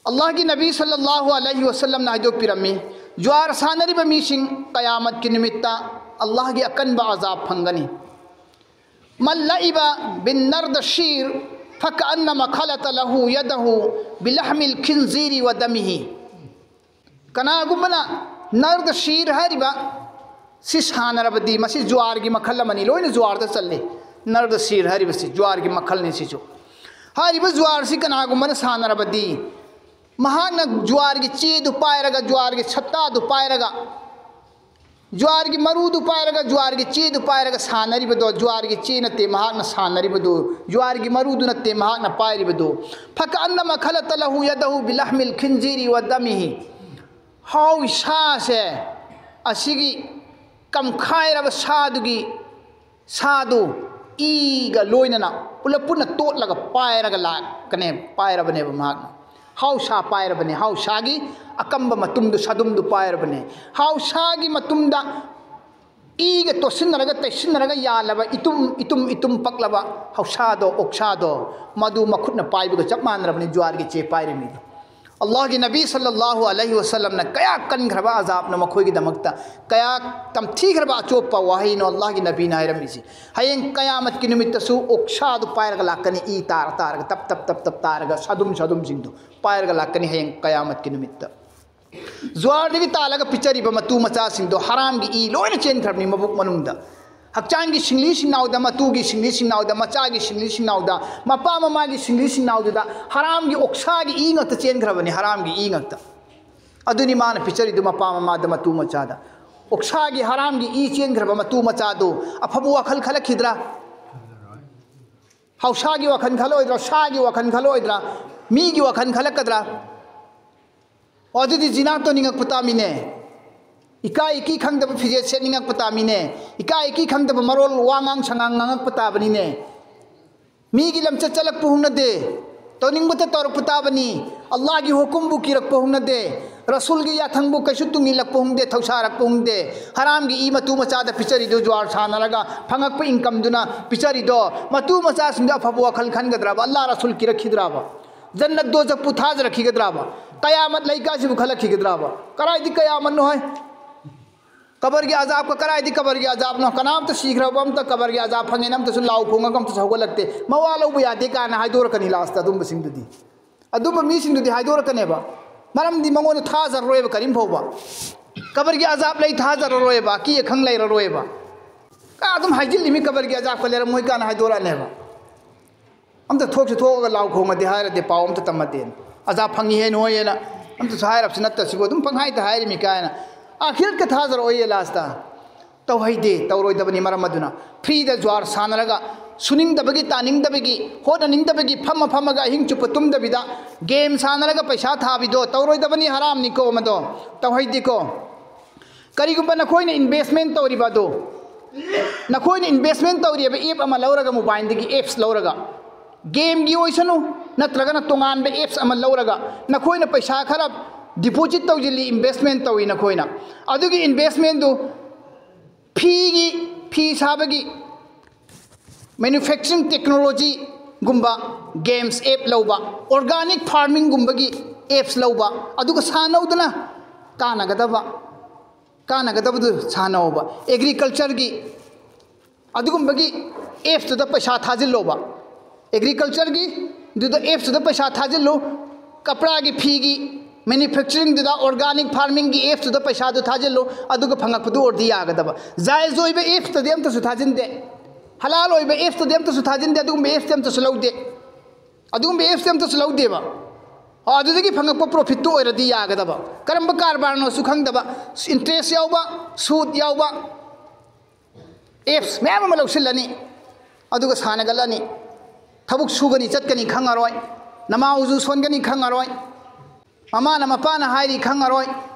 ꯑꯜꯂꯥꯍꯒꯤ ꯅꯕꯤ ꯁꯜꯂꯜꯂꯥꯍꯨ ꯑꯂꯩꯍꯤ ꯋꯁꯜꯂꯝꯅ ꯍꯥꯏꯗꯣꯛꯄꯤꯔꯝꯃꯤ, ꯖ꯭ꯋꯥꯔ ꯁꯥꯟꯅꯔꯤꯕ ꯃꯤꯁꯤꯡ ꯀꯌꯥꯃꯠꯀꯤ ꯅꯨꯃꯤꯠꯇ ꯑꯜꯂꯥꯍꯒꯤ ꯑꯀꯟꯕ ꯑꯖꯥꯕ ꯐꯪꯒꯅꯤ꯫ من لعب بالنردشير فكأنما خلط له يده بلحم الخنزير ودمه. ꯀꯅꯥꯒꯨꯝꯕꯅ ꯅꯔꯗ ꯁꯤꯔ ꯍꯥꯏꯔꯤꯕ ꯁꯤ ꯁꯥꯟꯅꯔꯕꯗꯤ, ꯃꯁꯤ ꯖ꯭ꯋꯥꯔꯒꯤ ꯃꯈꯜ ꯑꯃꯅꯤ, ꯂꯣꯏꯅ ꯖ꯭ꯋꯥꯔꯗ ꯆꯜꯂꯤ꯫ ꯅꯔꯗ ꯁꯤꯔ ꯍꯥꯏꯔꯤꯕꯁꯤ ꯖ꯭ꯋꯥꯔꯒꯤ ꯃꯈꯜꯅꯤ꯫ ꯁꯤꯁꯨ, ꯍꯥꯏꯔꯤꯕ ꯖ꯭ꯋꯥꯔꯁꯤ ꯀꯅꯥꯒꯨꯝꯕꯅ ꯁꯥꯟꯅꯔꯕꯗꯤ, ꯃꯍꯥꯛꯅ ꯖ꯭ꯋꯥꯔꯒꯤ ꯆꯦꯗꯨ ꯄꯥꯏꯔꯒ, ꯖ꯭ꯋꯥꯔꯒꯤ ꯁꯠꯇꯥꯗꯨ ꯄꯥꯏꯔꯒ, ꯖ꯭ꯋꯥꯔꯒꯤ ꯃꯔꯨꯗꯨ ꯄꯥꯏꯔꯒ, ꯖ꯭ꯋꯥꯔꯒꯤ ꯆꯦꯗꯨ ꯄꯥꯏꯔꯒ ꯁꯥꯟꯅꯔꯤꯕꯗꯣ, ꯖ꯭ꯋꯥꯔꯒꯤ ꯆꯦ ꯅꯠꯇꯦ ꯃꯍꯥꯛꯅ ꯁꯥꯟꯅꯔꯤꯕꯗꯨ, ꯖ꯭ꯋꯥꯔꯒꯤ ꯃꯔꯨꯗꯨ ꯅꯠꯇꯦ ꯃꯍꯥꯛꯅ ꯄꯥꯏꯔꯤꯕꯗꯨ꯫ فكأنما خلط له يده بلحم الخنزير ودمه. ꯍꯥꯎ ꯁꯥꯁꯦ ꯑꯁꯤꯒꯤ ꯀꯝꯈꯥꯏꯔꯕ ꯁꯥꯗꯨꯒꯤ, ꯁꯥꯗꯨ ꯏꯒ ꯂꯣꯏꯅꯅ ꯄꯨꯂꯞ ꯄꯨꯟꯅ ꯇꯣꯠꯂꯒ ꯄꯥꯏꯔꯒ ꯂꯥꯛꯀꯅꯦꯕ, ꯄꯥꯏꯔꯕꯅꯦꯕ ꯃꯍꯥꯛꯅ꯫ ꯍꯥꯎꯁꯥ ꯄꯥꯏꯔꯕꯅꯦ, ꯍꯥꯎꯁꯥꯒꯤ ꯑꯀꯝꯕ ꯃꯇꯨꯝꯗꯨ, ꯁꯥꯗꯨꯝꯗꯨ ꯄꯥꯏꯔꯕꯅꯦ꯫ ꯍꯥꯎꯁꯥꯒꯤ ꯃꯇꯨꯝꯗ ꯏꯒ ꯇꯣꯠꯁꯤꯟꯅꯔꯒ, ꯇꯩꯁꯤꯟꯅꯔꯒ ꯌꯥꯜꯂꯕ ꯏꯇꯨꯝ, ꯏꯇꯨꯝ, ꯏꯇꯨꯝ ꯄꯛꯂꯕ ꯍꯧꯁꯥꯗꯣ, ꯑꯣꯛꯁꯥꯗꯣ, ꯃꯗꯨ ꯃꯈꯨꯠꯅ ꯄꯥꯏꯕꯒ ꯆꯞ ꯃꯥꯟꯅꯔꯕꯅꯤ ꯖꯨꯋꯥꯔꯒꯤ ꯆꯦ ꯄꯥꯏꯔꯤꯕ ꯃꯤꯗꯣ꯫ ꯑꯜꯂꯥꯍꯒꯤ ꯅꯕꯤ ꯁꯜꯂꯜꯂꯥꯍꯨ ꯑꯂꯩꯍꯤ ꯋꯁꯜꯂꯝꯅ ꯀꯌꯥ ꯀꯟꯈ꯭ꯔꯕ ꯑꯖꯥꯕꯅꯣ ꯃꯈꯣꯏꯒꯤꯗꯃꯛꯇ, ꯀꯌꯥ ꯇꯝꯊꯤꯈ꯭ꯔꯕ ꯑꯆꯣꯞꯄ ꯋꯥꯍꯩꯅꯣ ꯑꯜꯂꯥꯍꯒꯤ ꯅꯕꯤꯅ ꯍꯥꯏꯔꯝꯃꯤꯁꯤ꯫ ꯍꯌꯦꯡ ꯀꯌꯥꯃꯠꯀꯤ ꯅꯨꯃꯤꯠꯇꯁꯨ ꯑꯣꯛꯁꯥꯗꯨ ꯄꯥꯏꯔꯒ ꯂꯥꯛꯀꯅꯤ, ꯏ ꯇꯥꯔ ꯇꯥꯔꯒ, ꯇꯞ ꯇꯞ ꯇꯞ ꯇꯞ ꯇꯥꯔꯒ, ꯁꯥꯗꯨꯝ ꯁꯥꯗꯨꯝꯁꯤꯡꯗꯨ ꯄꯥꯏꯔꯒ ꯂꯥꯛꯀꯅꯤ ꯍꯌꯦꯡ ꯀꯌꯥꯃꯠꯀꯤ ꯅꯨꯃꯤꯠꯇ꯫ ꯖꯨꯋꯥꯔꯗꯒꯤ ꯇꯥꯜꯂꯒ ꯄꯤꯖꯔꯤꯕ ꯃꯇꯨ ꯃꯆꯥꯁꯤꯡꯗꯣ ꯍꯔꯥꯝꯒꯤ ꯏ ꯂꯣꯏꯅ ꯆꯦꯟꯈ꯭ꯔꯕꯅꯤ ꯃꯕꯨꯛ ꯃꯅꯨꯡꯗ꯫ ꯍꯛꯆꯥꯡꯒꯤ ꯁꯤꯡꯂꯤ ꯁꯤꯡꯅꯥꯎꯗ, ꯃꯇꯨꯒꯤ ꯁꯤꯡꯂꯤ ꯁꯤꯡꯅꯥꯎꯗ, ꯃꯆꯥꯒꯤ ꯁꯤꯡꯂꯤ ꯁꯤꯡꯅꯥꯎꯗ, ꯃꯄꯥ ꯃꯃꯥꯒꯤ ꯁꯤꯡꯂꯤ ꯁꯤꯡꯅꯥꯎꯗꯨꯗ ꯍꯔꯥꯝꯒꯤ ꯑꯣꯛꯁꯥꯒꯤ ꯏ ꯉꯥꯛꯇ ꯆꯦꯟꯈ꯭ꯔꯕꯅꯤ, ꯍꯔꯥꯝꯒꯤ ꯏ ꯉꯥꯛꯇ꯫ ꯑꯗꯨꯅꯤ ꯃꯥꯅ ꯄꯤꯖꯔꯤꯗꯨ ꯃꯄꯥ ꯃꯃꯥꯗ, ꯃꯇꯨ ꯃꯆꯥꯗ꯫ ꯑꯣꯛꯁꯥꯒꯤ ꯍꯔꯥꯝꯒꯤ ꯏ ꯆꯦꯟꯈ꯭ꯔꯕ ꯃꯇꯨ ꯃꯆꯥꯗꯨ ꯑꯐꯕ ꯋꯥꯈꯜ ꯈꯜꯂꯛꯈꯤꯗ꯭ꯔꯥ? ꯍꯧꯁꯥꯒꯤ ꯋꯥꯈꯜ ꯈꯜꯂꯛꯑꯣꯏꯗ꯭ꯔꯥ? ꯁꯥꯒꯤ ꯋꯥꯈꯜ ꯈꯜꯂꯛꯑꯣꯏꯗ꯭ꯔꯥ? ꯃꯤꯒꯤ ꯋꯥꯈꯜ ꯈꯜꯂꯛꯀꯗ꯭ꯔꯥ? ꯑꯣ, ꯑꯗꯨꯗꯤ ꯖꯤꯅꯥ ꯇꯧꯅꯤꯡꯉꯛꯄ ꯇꯥꯃꯤꯅꯦ꯫ ꯏꯀꯥꯏ ꯏꯀꯤ ꯈꯪꯗꯕ ꯐꯤꯖꯦꯠ ꯁꯦꯠꯅꯤꯡꯉꯛꯄ ꯇꯥꯃꯤꯅꯦ꯫ ꯏꯀꯥꯏ ꯏꯀꯤ ꯈꯪꯗꯕ ꯃꯔꯣꯜ, ꯋꯥ ꯉꯥꯡ ꯁꯉꯥꯡ ꯉꯥꯡꯉꯛꯄ ꯇꯥꯕꯅꯤꯅꯦ꯫ ꯃꯤꯒꯤ ꯂꯝꯆꯠ ꯆꯠꯂꯛꯄ ꯍꯧꯅꯗꯦ, ꯇꯧꯅꯤꯡꯕꯇ ꯇꯧꯔꯛꯄ ꯇꯥꯕꯅꯤ꯫ ꯑꯜꯂꯥꯍꯒꯤ ꯍꯨꯀꯨꯝꯕꯨ ꯀꯤꯔꯛꯄ ꯍꯧꯅꯗꯦ, ꯔꯁꯨꯜꯒꯤ ꯌꯥꯊꯪꯕꯨ ꯀꯩꯁꯨ ꯇꯨꯡ ꯏꯜꯂꯛꯄ ꯍꯧꯅꯗꯦ, ꯊꯧꯁꯥꯔꯛꯄ ꯍꯧꯅꯗꯦ꯫ ꯍꯔꯥꯝꯒꯤ ꯏ ꯃꯇꯨ ꯃꯆꯥꯗ ꯄꯤꯖꯔꯤꯗꯨ, ꯖꯨꯋꯥꯔ ꯁꯥꯟꯅꯔꯒ ꯐꯪꯉꯛꯄ ꯏꯟꯀꯝꯗꯨꯅ ꯄꯤꯖꯔꯤꯗꯣ, ꯃꯇꯨ ꯃꯆꯥꯁꯤꯡꯗꯣ ꯑꯐꯕ ꯋꯥꯈꯜ ꯈꯟꯒꯗ꯭ꯔꯕ? ꯑꯜꯂꯥꯍ ꯔꯁꯨꯜ ꯀꯤꯔꯛꯈꯤꯗ꯭ꯔꯕ? ꯖꯟꯅꯠ ꯗꯣꯖꯈꯄꯨ ꯊꯥꯖꯔꯛꯈꯤꯒꯗ꯭ꯔꯕ? ꯀꯌꯥꯃꯠ ꯂꯩꯀꯥꯁꯤꯕꯨ ꯈꯜꯂꯛꯈꯤꯒꯗ꯭ꯔꯕ? ꯀꯗꯥꯏꯗꯤ ꯀꯌꯥꯃꯠꯅꯣ ꯍꯥꯏ? ꯀꯕꯔꯒꯤ ꯑꯖꯥꯕꯀ ꯀꯗꯥꯏꯗꯤ ꯀꯕꯔꯒꯤ ꯑꯖꯥꯕꯅꯣ? ꯀꯅꯥꯝꯇ ꯁꯤꯈ꯭ꯔꯕ ꯑꯝꯇ ꯀꯕꯔꯒꯤ ꯑꯖꯥꯕ ꯐꯪꯉꯦꯅ ꯑꯝꯇꯁꯨ ꯂꯥꯎ ꯈꯣꯡꯉꯒ ꯑꯝꯇꯁꯨ ꯍꯧꯒꯠꯂꯛꯇꯦ꯫ ꯃꯋꯥ ꯂꯧꯕ ꯌꯥꯗꯦ ꯀꯥꯏꯅ ꯍꯥꯏꯗꯣꯔꯛꯀꯅꯤ ꯂꯥꯁꯇ ꯑꯗꯨꯝꯕꯁꯤꯡꯗꯨꯗꯤ꯫ ꯑꯗꯨꯝꯕ ꯃꯤꯁꯤꯡꯗꯨꯗꯤ ꯍꯥꯏꯗꯣꯔꯛꯀꯅꯦꯕ꯫ ꯃꯔꯝꯗꯤ ꯃꯉꯣꯟꯗ ꯊꯥꯖꯔꯔꯣꯏꯕ ꯀꯔꯤꯝ ꯐꯥꯎꯕ꯫ ꯀꯕꯔꯒꯤ ꯑꯖꯥꯕ ꯂꯩ ꯊꯥꯖꯔꯔꯣꯏꯕ, ꯑꯀꯤ ꯑꯈꯪ ꯂꯩꯔꯔꯣꯏꯕ꯫ ꯀꯥ ꯑꯗꯨꯝ ꯍꯥꯏꯖꯤꯜꯂꯤꯃꯤ, ꯀꯕꯔꯒꯤ ꯑꯖꯥꯕꯀ ꯂꯩꯔꯝꯃꯣꯏ ꯀꯥꯏꯅ ꯍꯥꯏꯗꯣꯔꯛꯑꯅꯦꯕ꯫ ꯑꯝꯇ ꯊꯣꯛꯁꯤ ꯊꯣꯛꯑꯒ ꯂꯥꯎ ꯈꯣꯡꯉꯗꯤ ꯍꯥꯏꯔꯗꯤ ꯄꯥꯎ ꯑꯝꯇ ꯇꯝꯃꯗꯦꯅ꯫ ꯑꯖꯥꯕ ꯐꯪꯉꯤ ꯍꯦ ꯅꯣꯏꯌꯦꯅ ꯑꯝꯇꯁꯨ ꯍꯥꯏꯔꯞꯁꯨ ꯅꯠꯇꯁꯤꯕꯨ ꯑꯗꯨꯝ ꯄꯪꯍꯥꯏꯗ ꯍꯥꯏꯔꯤꯃꯤ ꯀꯥꯏꯅ꯫ ꯑꯥꯈꯤꯔꯠꯀ ꯊꯥꯖꯔꯛꯑꯣꯏꯌꯦ ꯂꯥꯁꯇ꯫ ꯇꯧꯍꯩꯗꯦ, ꯇꯧꯔꯣꯏꯗꯕꯅꯤ꯫ ꯃꯔꯝ ꯑꯗꯨꯅ ꯐ꯭ꯔꯤꯗ ꯖꯨꯋꯥꯔ ꯁꯥꯟꯅꯔꯒ ꯁꯨꯅꯤꯡꯗꯕꯒꯤ, ꯇꯥꯅꯤꯡꯗꯕꯒꯤ, ꯍꯣꯠꯅꯅꯤꯡꯗꯕꯒꯤ ꯐꯝꯃ ꯐꯝꯃꯒ ꯑꯍꯤꯡ ꯆꯨꯞꯄ ꯇꯨꯝꯗꯕꯤꯗ ꯒꯦꯝ ꯁꯥꯟꯅꯔꯒ ꯄꯩꯁꯥ ꯊꯥꯕꯤꯗꯣ ꯇꯧꯔꯣꯏꯗꯕꯅꯤ, ꯍꯔꯥꯝꯅꯤꯀꯣ ꯃꯗꯣ꯫ ꯇꯧꯍꯩꯗꯦꯀꯣ꯫ ꯀꯔꯤꯒꯨꯝꯕ ꯅꯈꯣꯏꯅ investment ꯇꯧꯔꯤꯕ ꯑꯗꯨ, ꯅꯈꯣꯏꯅ investment ꯇꯧꯔꯤꯕ app ꯑꯃ ꯂꯧꯔꯒ, mobileꯗꯒꯤ apps ꯂꯧꯔꯒ, gameꯒꯤ ꯑꯣꯏꯁꯅꯨ, ꯅꯠꯇ꯭ꯔꯒꯅ ꯇꯣꯉꯥꯟꯕ apps ꯑꯃ ꯂꯧꯔꯒ, ꯅꯈꯣꯏꯅ ꯄꯩꯁꯥ ꯈꯔ deposit ꯇꯧꯁꯤꯜꯂꯤ, investment ꯇꯧꯏ ꯅꯈꯣꯏꯅ꯫ ꯑꯗꯨꯒꯤ investmentꯗꯨ ꯐꯤꯒꯤ, ꯐꯤ ꯁꯥꯕꯒꯤ, manufacturing technologyꯒꯨꯝꯕ games app ꯂꯧꯕ, organic farmingꯒꯨꯝꯕꯒꯤ apps ꯂꯧꯕ, ꯑꯗꯨꯒ ꯁꯥꯟꯅꯧꯗꯅ ꯀꯥꯟꯅꯒꯗꯕ, ꯀꯥꯟꯅꯒꯗꯕꯗꯨ ꯁꯥꯟꯅꯧꯕ꯫ Agricultureꯒꯤ ꯑꯗꯨꯒꯨꯝꯕꯒꯤ appsꯇꯨꯗ ꯄꯩꯁꯥ ꯊꯥꯖꯤꯜꯂꯣꯕ꯫ Agricultureꯒꯤ ꯑꯗꯨꯗ appsꯇꯨꯗ ꯄꯩꯁꯥ ꯊꯥꯖꯤꯜꯂꯨ꯫ ꯀꯄ꯭ꯔꯥꯒꯤ, ꯐꯤꯒꯤ manufacturingꯗꯨꯗ, organic farmingꯒꯤ appsꯇꯨꯗ ꯄꯩꯁꯥꯗꯨ ꯊꯥꯖꯤꯜꯂꯨ꯫ ꯑꯗꯨꯒ ꯐꯪꯉꯛꯄꯗꯨ ꯑꯣꯏꯔꯗꯤ ꯌꯥꯒꯗꯕ꯫ ꯖꯥꯏꯖ ꯑꯣꯏꯕ appsꯇꯗꯤ ꯑꯝꯇꯁꯨ ꯊꯥꯖꯤꯟꯗꯦ꯫ ꯍꯂꯥꯜ ꯑꯣꯏꯕ appsꯇꯗꯤ ꯑꯝꯇꯁꯨ ꯊꯥꯖꯤꯟꯗꯦ꯫ ꯑꯗꯨꯒꯨꯝꯕ appsꯇꯤ ꯑꯝꯇꯁꯨ ꯂꯧꯗꯦ꯫ ꯑꯗꯨꯒꯨꯝꯕ appsꯇꯤ ꯑꯝꯇꯁꯨ ꯂꯧꯗꯦꯕ꯫ ꯑꯣ, ꯑꯗꯨꯗꯒꯤ ꯐꯪꯉꯛꯄ profitꯇꯨ ꯑꯣꯏꯔꯗꯤ ꯌꯥꯒꯗꯕ꯫ ꯀꯔꯝꯕ ꯀꯔꯕꯥꯔꯅꯣꯁꯨ ꯈꯪꯗꯕ, interest ꯌꯥꯎꯕ, ꯁꯨꯗ ꯌꯥꯎꯕ apps ꯃꯌꯥꯝ ꯑꯃ ꯂꯧꯁꯤꯜꯂꯅꯤ꯫ ꯑꯗꯨꯒ ꯁꯥꯟꯅꯒꯠꯂꯅꯤ꯫ ꯊꯕꯛ ꯁꯨꯒꯅꯤ ꯆꯠꯀꯅꯤ ꯈꯪꯉꯔꯣꯏ, ꯅꯃꯥ ꯎꯖꯨ ꯁꯣꯟꯒꯅꯤ ꯈꯪꯉꯔꯣꯏ, ꯃꯃꯥꯅ ꯃꯄꯥꯅ ꯍꯥꯏꯔꯤ ꯈꯪꯉꯔꯣꯏ,